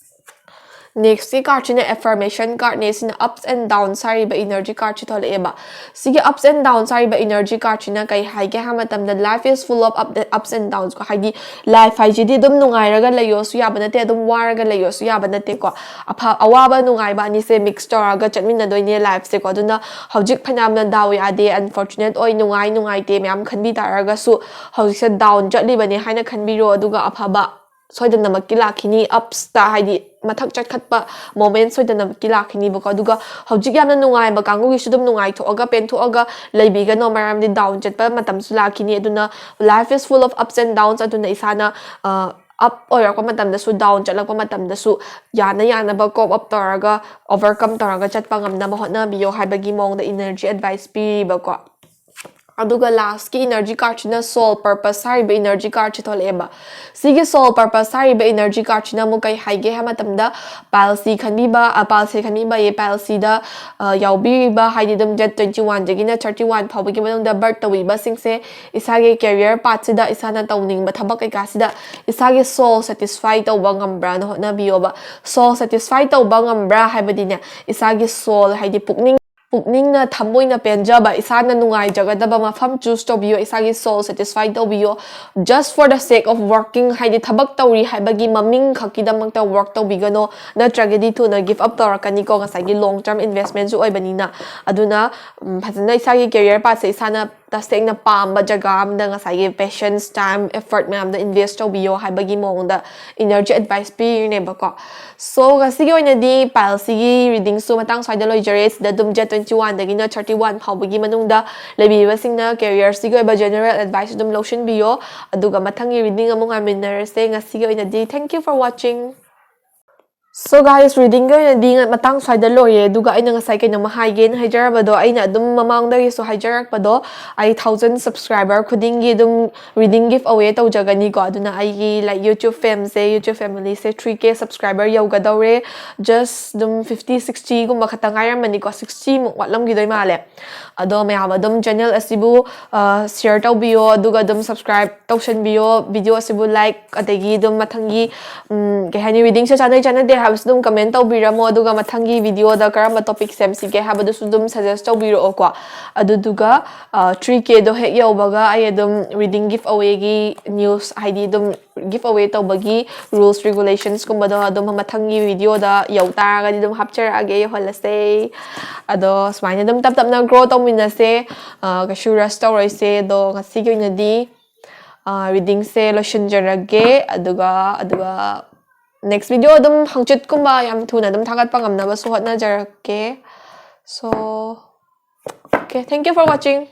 Nextꯀꯤ cardꯁꯤꯅ affirmation cardꯅꯦ꯫ ꯁꯤꯅ ups and downs ꯍꯥꯏꯔꯤꯕ energy cardꯁꯤ ꯊꯣꯛꯂꯛꯑꯦꯕ꯫ ꯁꯤꯒꯤ ups and downs ꯍꯥꯏꯔꯤꯕ energy cardꯁꯤꯅ ꯀꯩ ꯍꯥꯏꯒꯦ ꯍꯥꯏꯕ ꯃꯇꯝꯗ, life is full of up-, ups and downs ꯀꯣ꯫ ꯍꯥꯏꯗꯤ life ꯍꯥꯏꯁꯤꯗꯤ ꯑꯗꯨꯝ ꯅꯨꯡꯉꯥꯏꯔꯒ ꯂꯩꯌꯣꯁꯨ ꯌꯥꯕ ꯅꯠꯇꯦ, ꯑꯗꯨꯝ ꯋꯥꯔꯒ ꯂꯩꯌꯣꯁꯨ ꯌꯥꯕ ꯅꯠꯇꯦꯀꯣ꯫ ꯑꯐ-, ꯑꯋꯥꯕ ꯅꯨꯡꯉꯥꯏꯕ ꯑꯅꯤꯁꯦ mix ꯇꯧꯔꯒ ꯆꯠꯃꯤꯟꯅꯗꯣꯏꯅꯦ lifeꯁꯦꯀꯣ꯫ ꯑꯗꯨꯅ ꯍꯧꯖꯤꯛ ꯐꯅꯌꯥꯝꯅ ꯗꯥꯎ ꯌꯥꯗꯦ, unfortunate ꯑꯣꯏ, ꯅꯨꯡꯉꯥꯏ ꯅꯨꯡꯉꯥꯏꯇꯦ ꯃꯌꯥꯝ ꯈꯟꯕꯤ ꯇꯥꯔꯒꯁꯨ, ꯍꯧꯖꯤꯛꯁꯦ down ꯆꯠꯂꯤꯕꯅꯦ ꯍꯥꯏꯅ ꯈꯟꯕꯤꯔꯣ, ꯑꯗꯨꯒ ꯑꯐꯕ ꯁꯣꯏꯗꯅꯃꯛꯀꯤ ꯂꯥꯛꯈꯤꯅꯤ꯫ Upsꯇ, ꯍꯥꯏꯗꯤ ꯃꯊꯛ ꯆꯠꯈꯠꯄ moment ꯁꯣꯏꯗꯅꯃꯛꯀꯤ ꯂꯥꯛꯈꯤꯅꯤꯕꯀꯣ꯫ ꯑꯗꯨꯒ ꯍꯧꯖꯤꯛ ꯌꯥꯝꯅ ꯅꯨꯡꯉꯥꯏꯕ ꯀꯥꯡꯕꯨꯒꯤꯁꯨ ꯑꯗꯨꯝ ꯅꯨꯡꯉꯥꯏꯊꯣꯛꯑꯒ, ꯄꯦꯟꯊꯣꯛꯑꯒ ꯂꯩꯕꯤꯒꯅꯣ, ꯃꯔꯝꯗꯤ down ꯆꯠꯄ ꯃꯇꯝꯁꯨ ꯂꯥꯛꯈꯤꯅꯤ꯫ ꯑꯗꯨꯅ life is full of ups and downs꯫ ꯑꯗꯨꯅ ꯏꯁꯥꯅ, ꯑ, up ꯑꯣꯏꯔꯛꯄ ꯃꯇꯝꯗꯁꯨ, down ꯆꯠꯂꯛꯄ ꯃꯇꯝꯗꯁꯨ ꯌꯥꯅ ꯌꯥꯅꯕ cope up ꯇꯧꯔꯒ, overcome ꯇꯧꯔꯒ ꯆꯠꯄ ꯉꯝꯅꯕ ꯍꯣꯠꯅꯕꯤꯌꯣ ꯍꯥꯏꯕꯒꯤ ꯃꯑꯣꯡꯗ energy advice ꯄꯤꯔꯤꯕꯀꯣ꯫ ꯑꯗꯨꯒ ꯂꯥꯁꯀꯤ ꯏꯅꯔꯖꯤ ꯀꯥꯔꯠꯁꯤꯅ ꯁꯣꯜ ꯄꯔꯄꯁ ꯍꯥꯏꯔꯤꯕ ꯏꯅꯔꯖꯤ ꯀꯥꯔꯠꯁꯤ ꯊꯣꯛꯂꯛꯑꯦꯕ꯫ ꯁꯤꯒꯤ ꯁꯣꯜ ꯄꯔꯄꯁ ꯍꯥꯏꯔꯤꯕ ꯏꯅꯔꯖꯤ ꯀꯥꯔꯠꯁꯤꯅ ꯑꯃꯨꯛ ꯀꯩ ꯍꯥꯏꯒꯦ ꯍꯥꯏꯕ ꯃꯇꯝꯗ, ꯄꯥꯏꯜꯁꯤ ꯈꯟꯕꯤꯕ, ꯑ, ꯄꯥꯏꯜꯁꯤ ꯈꯟꯕꯤꯕ, ꯑꯦ, ꯄꯥꯏꯜꯁꯤꯗ, ꯑ, ꯌꯥꯎꯕꯤꯔꯤꯕ, ꯍꯥꯏꯗꯤ ꯑꯗꯨꯝ ꯗꯦꯠ ꯇ꯭ꯋꯦꯟꯇꯤ ꯋꯥꯟꯗꯒꯤꯅ ꯊꯥꯔꯇꯤ ꯋꯥꯟ ꯐꯥꯎꯕꯒꯤ ꯃꯅꯨꯡꯗ ꯕꯔꯠ ꯇꯧꯕꯤꯕꯁꯤꯡꯁꯦ ꯏꯁꯥꯒꯤ ꯀꯦꯔꯤꯌꯔ ꯄꯥꯠꯁꯤꯗ, ꯏꯁꯥꯅ ꯇꯧꯅꯤꯡꯕ ꯊꯕꯛ ꯀꯩꯀꯥꯁꯤꯗ ꯏꯁꯥꯒꯤ ꯁꯣꯜ ꯁꯦꯇꯤꯁꯐꯥꯏ ꯇꯧꯕ ꯉꯝꯕ꯭ꯔꯥꯅ ꯍꯣꯠꯅꯕꯤꯌꯣꯕ꯫ ꯁꯣꯜ ꯁꯦꯇꯤꯁꯐꯥꯏ ꯇꯧꯕ ꯉꯝꯕ꯭ꯔꯥ ꯍꯥꯏꯕꯗꯤꯅꯦ, ꯏꯁꯥꯒꯤ ꯁꯣꯜ, ꯍꯥꯏꯗꯤ ꯄꯨꯛꯅꯤꯡ, ꯄꯨꯛꯅꯤꯡꯅ, ꯊꯃꯣꯏꯅ ꯄꯦꯟꯖꯕ, ꯏꯁꯥꯅ ꯅꯨꯡꯉꯥꯏꯖꯒꯗꯕ ꯃꯐꯝ ꯆꯨꯁ ꯇꯧꯕꯤꯌꯣ, ꯏꯁꯥꯒꯤ ꯁꯣꯜ ꯁꯦꯇꯤꯁꯐꯥꯏ ꯇꯧꯕꯤꯌꯣ꯫ Just for the sake of working, ꯍꯥꯏꯗꯤ ꯊꯕꯛ ꯇꯧꯔꯤ ꯍꯥꯏꯕꯒꯤ ꯃꯃꯤꯡ ꯈꯛꯀꯤꯗꯃꯛꯇ ꯋꯥꯔꯛ ꯇꯧꯕꯤꯒꯅꯣ, ꯅꯠꯇ꯭ꯔꯒꯗꯤ ꯊꯨꯅ ꯒꯤꯐ ꯑꯞ ꯇꯧꯔꯛꯀꯅꯤꯀꯣ, ꯉꯁꯥꯏꯒꯤ ꯂꯣꯡ ꯇꯔꯝ ꯏꯟꯚꯦꯁꯃꯦꯟꯁꯨ ꯑꯣꯏꯕꯅꯤꯅ꯫ ꯑꯗꯨꯅ, ꯎꯝ, ꯐꯖꯅ ꯏꯁꯥꯒꯤ ꯀꯦꯔꯤꯌꯔ ꯄꯥꯠꯁꯦ ꯏꯁꯥꯅ ꯇꯁꯦꯡꯅ ꯄꯥꯝꯕ ꯖꯒꯥ ꯑꯃꯗ ꯉꯁꯥꯏꯒꯤ ꯄꯦꯁꯟꯁ, ꯇꯥꯏꯝ, ꯑꯦꯐꯔꯠ ꯃꯌꯥꯝꯗ ꯏꯟꯚꯦꯁ ꯇꯧꯕꯤꯌꯣ ꯍꯥꯏꯕꯒꯤ ꯃꯑꯣꯡꯗ ꯏꯅꯔꯖꯤ ꯑꯦꯗꯚꯥꯏꯁ ꯄꯤꯔꯤꯅꯦꯕꯀꯣ꯫ So, ꯉꯁꯤꯒꯤ ꯑꯣꯏꯅꯗꯤ ꯄꯥꯏꯜꯁꯤꯒꯤ ꯔꯤꯗꯤꯡꯁꯨ ꯃꯇꯥꯡ ꯁ꯭ꯋꯥꯏꯗ ꯂꯣꯏꯖꯔꯦ꯫ ꯁꯤꯗ ꯑꯗꯨꯝ ꯗꯦꯠ ꯇ꯭ꯋꯦꯟꯇꯤ ꯋꯥꯟꯗꯒꯤꯅ ꯊꯥꯔꯇꯤ ꯋꯥꯟ ꯐꯥꯎꯕꯒꯤ ꯃꯅꯨꯡꯗ ꯂꯩꯕꯤꯕꯁꯤꯡꯅ ꯀꯦꯔꯤꯌꯔꯁꯤꯒꯤ ꯑꯣꯏꯕ ꯖꯦꯅꯔꯦꯜ ꯑꯦꯗꯚꯥꯏꯁ ꯑꯗꯨꯝ ꯂꯧꯁꯤꯟꯕꯤꯌꯣ꯫ ꯑꯗꯨꯒ ꯃꯊꯪꯒꯤ ꯔꯤꯗꯤꯡ ꯑꯃꯨꯛ ꯉꯥꯏꯃꯤꯟꯅꯔꯁꯦ꯫ ꯉꯁꯤꯒꯤ ꯑꯣꯏꯅꯗꯤ thank you for watching꯫ So guys, ꯔꯤꯗꯤꯡꯒꯤ ꯑꯣꯏꯅꯗꯤ ꯃꯇꯥꯡ ꯁ꯭ꯋꯥꯏꯗ ꯂꯣꯏꯔꯦ꯫ ꯑꯗꯨꯒ ꯑꯩꯅ ꯉꯁꯥꯏ ꯀꯩꯅꯣꯝꯃ ꯍꯥꯏꯒꯦꯅ ꯍꯥꯏꯖꯔꯕꯗꯣ, ꯑꯩꯅ ꯑꯗꯨꯝ ꯃꯃꯥꯡꯗꯒꯤꯁꯨ ꯍꯥꯏꯖꯔꯛꯄꯗꯣ, ꯑꯩ ꯊꯥꯎꯖꯟ ꯁꯕꯁꯀ꯭ꯔꯥꯏꯕꯔ ꯈꯨꯗꯤꯡꯒꯤ ꯑꯗꯨꯝ ꯔꯤꯗꯤꯡ ꯒꯤꯐ ꯑꯋꯦ ꯇꯧꯖꯒꯅꯤꯀꯣ꯫ ꯑꯗꯨꯅ ꯑꯩꯒꯤ, like, YouTube ꯐꯦꯝꯁꯦ, YouTube ꯐꯦꯃꯤꯂꯤꯁꯦ ꯊ꯭ꯔꯤ ꯀꯦ ꯁꯕꯁꯀ꯭ꯔꯥꯏꯕꯔ ꯌꯧꯒꯗꯧꯔꯦ꯫ ꯖꯁ ꯑꯗꯨꯝ ꯐꯤꯐꯇꯤ, ꯁꯤꯛꯁꯇꯤꯒꯨꯝꯕ ꯈꯛꯇ ꯉꯥꯏꯔꯝꯃꯅꯤꯀꯣ, ꯁꯤꯛꯁꯇꯤꯃꯨꯛ ꯋꯥꯠꯂꯝꯈꯤꯗꯣꯏ ꯃꯥꯜꯂꯦ꯫ ꯑꯗꯣ ꯃꯌꯥꯝ ꯑꯗꯨꯝ ꯆꯦꯅꯦꯜ ꯑꯁꯤꯕꯨ, ꯑ, ꯁꯤꯌꯔ ꯇꯧꯕꯤꯌꯣ, ꯑꯗꯨꯒ ꯑꯗꯨꯝ ꯁꯕꯁꯀ꯭ꯔꯥꯏꯕ ꯇꯧꯁꯟꯕꯤꯌꯣ, ꯚꯤꯗꯤꯑꯣ ꯑꯁꯤꯕꯨ ꯂꯥꯏꯛ, ꯑꯗꯒꯤ ꯑꯗꯨꯝ ꯃꯊꯪꯒꯤ, ꯎꯝ, ꯀꯩ ꯍꯥꯏꯅꯤ, ꯔꯤꯗꯤꯡꯁꯦ ꯆꯥꯟꯅꯩ ꯆꯥꯟꯅꯗꯦ ꯍꯥꯏꯕꯁꯨ ꯑꯗꯨꯝ ꯀꯃꯦꯟ ꯇꯧꯕꯤꯔꯝꯃꯣ, ꯑꯗꯨꯒ ꯃꯊꯪꯒꯤ ꯚꯤꯗꯤꯑꯣꯗ ꯀꯔꯝꯕ ꯇꯣꯄꯤꯛ ꯁꯦꯝꯁꯤꯒꯦ ꯍꯥꯏꯕꯗꯨꯁꯨ ꯑꯗꯨꯝ ꯁꯖꯦꯁ ꯇꯧꯕꯤꯔꯛꯑꯣꯀꯣ꯫ ꯑꯗꯨꯗꯨꯒ, ꯑ, ꯊ꯭ꯔꯤ ꯀꯦꯗꯣ ꯍꯦꯛ ꯌꯧꯕꯒ ꯑꯩ ꯑꯗꯨꯝ ꯔꯤꯗꯤꯡ ꯒꯤꯐ ꯑꯋꯦꯒꯤ ꯅ꯭ꯌꯨꯁ, ꯍꯥꯏꯗꯤ ꯑꯗꯨꯝ ꯒꯤꯐ ꯑꯋꯦ ꯇꯧꯕꯒꯤ ꯔꯨꯜꯁ, ꯔꯤꯒꯨꯂꯦꯁꯟꯁꯀꯨꯝꯕꯗꯣ ꯑꯗꯨꯝ ꯃꯊꯪꯒꯤ ꯚꯤꯗꯤꯑꯣꯗ ꯌꯧ ꯇꯥꯔꯒꯗꯤ ꯑꯗꯨꯝ ꯍꯥꯞꯆꯔꯛꯑꯒꯦ, ꯌꯧꯍꯜꯂꯁꯦ꯫ ꯑꯗꯣ ꯁꯨꯃꯥꯏꯅ ꯑꯗꯨꯝ ꯇꯞ ꯇꯞꯅ ꯒ꯭ꯔꯣ ꯇꯧꯃꯤꯟꯅꯁꯦ꯫ ꯑ, ꯀꯩꯁꯨ ꯔꯁ ꯇꯧꯔꯣꯏꯁꯦ꯫ ꯑꯗꯣ ꯉꯁꯤꯒꯤ ꯑꯣꯏꯅꯗꯤ, ꯑ, ꯔꯤꯗꯤꯡꯁꯦ ꯂꯣꯏꯁꯤꯟꯖꯔꯒꯦ꯫ ꯑꯗꯨꯒ, ꯑꯗꯨꯒ ꯅꯦꯛꯁ ꯚꯤꯗꯤꯑꯣ ꯑꯗꯨꯝ ꯍꯪꯆꯤꯠꯀꯨꯝꯕ ꯌꯥꯝ ꯊꯨꯅ ꯑꯗꯨꯝ ꯊꯥꯒꯠꯄ ꯉꯝꯅꯕꯁꯨ ꯍꯣꯠꯅꯖꯔꯛꯀꯦ꯫ So, okay, thank you for watching.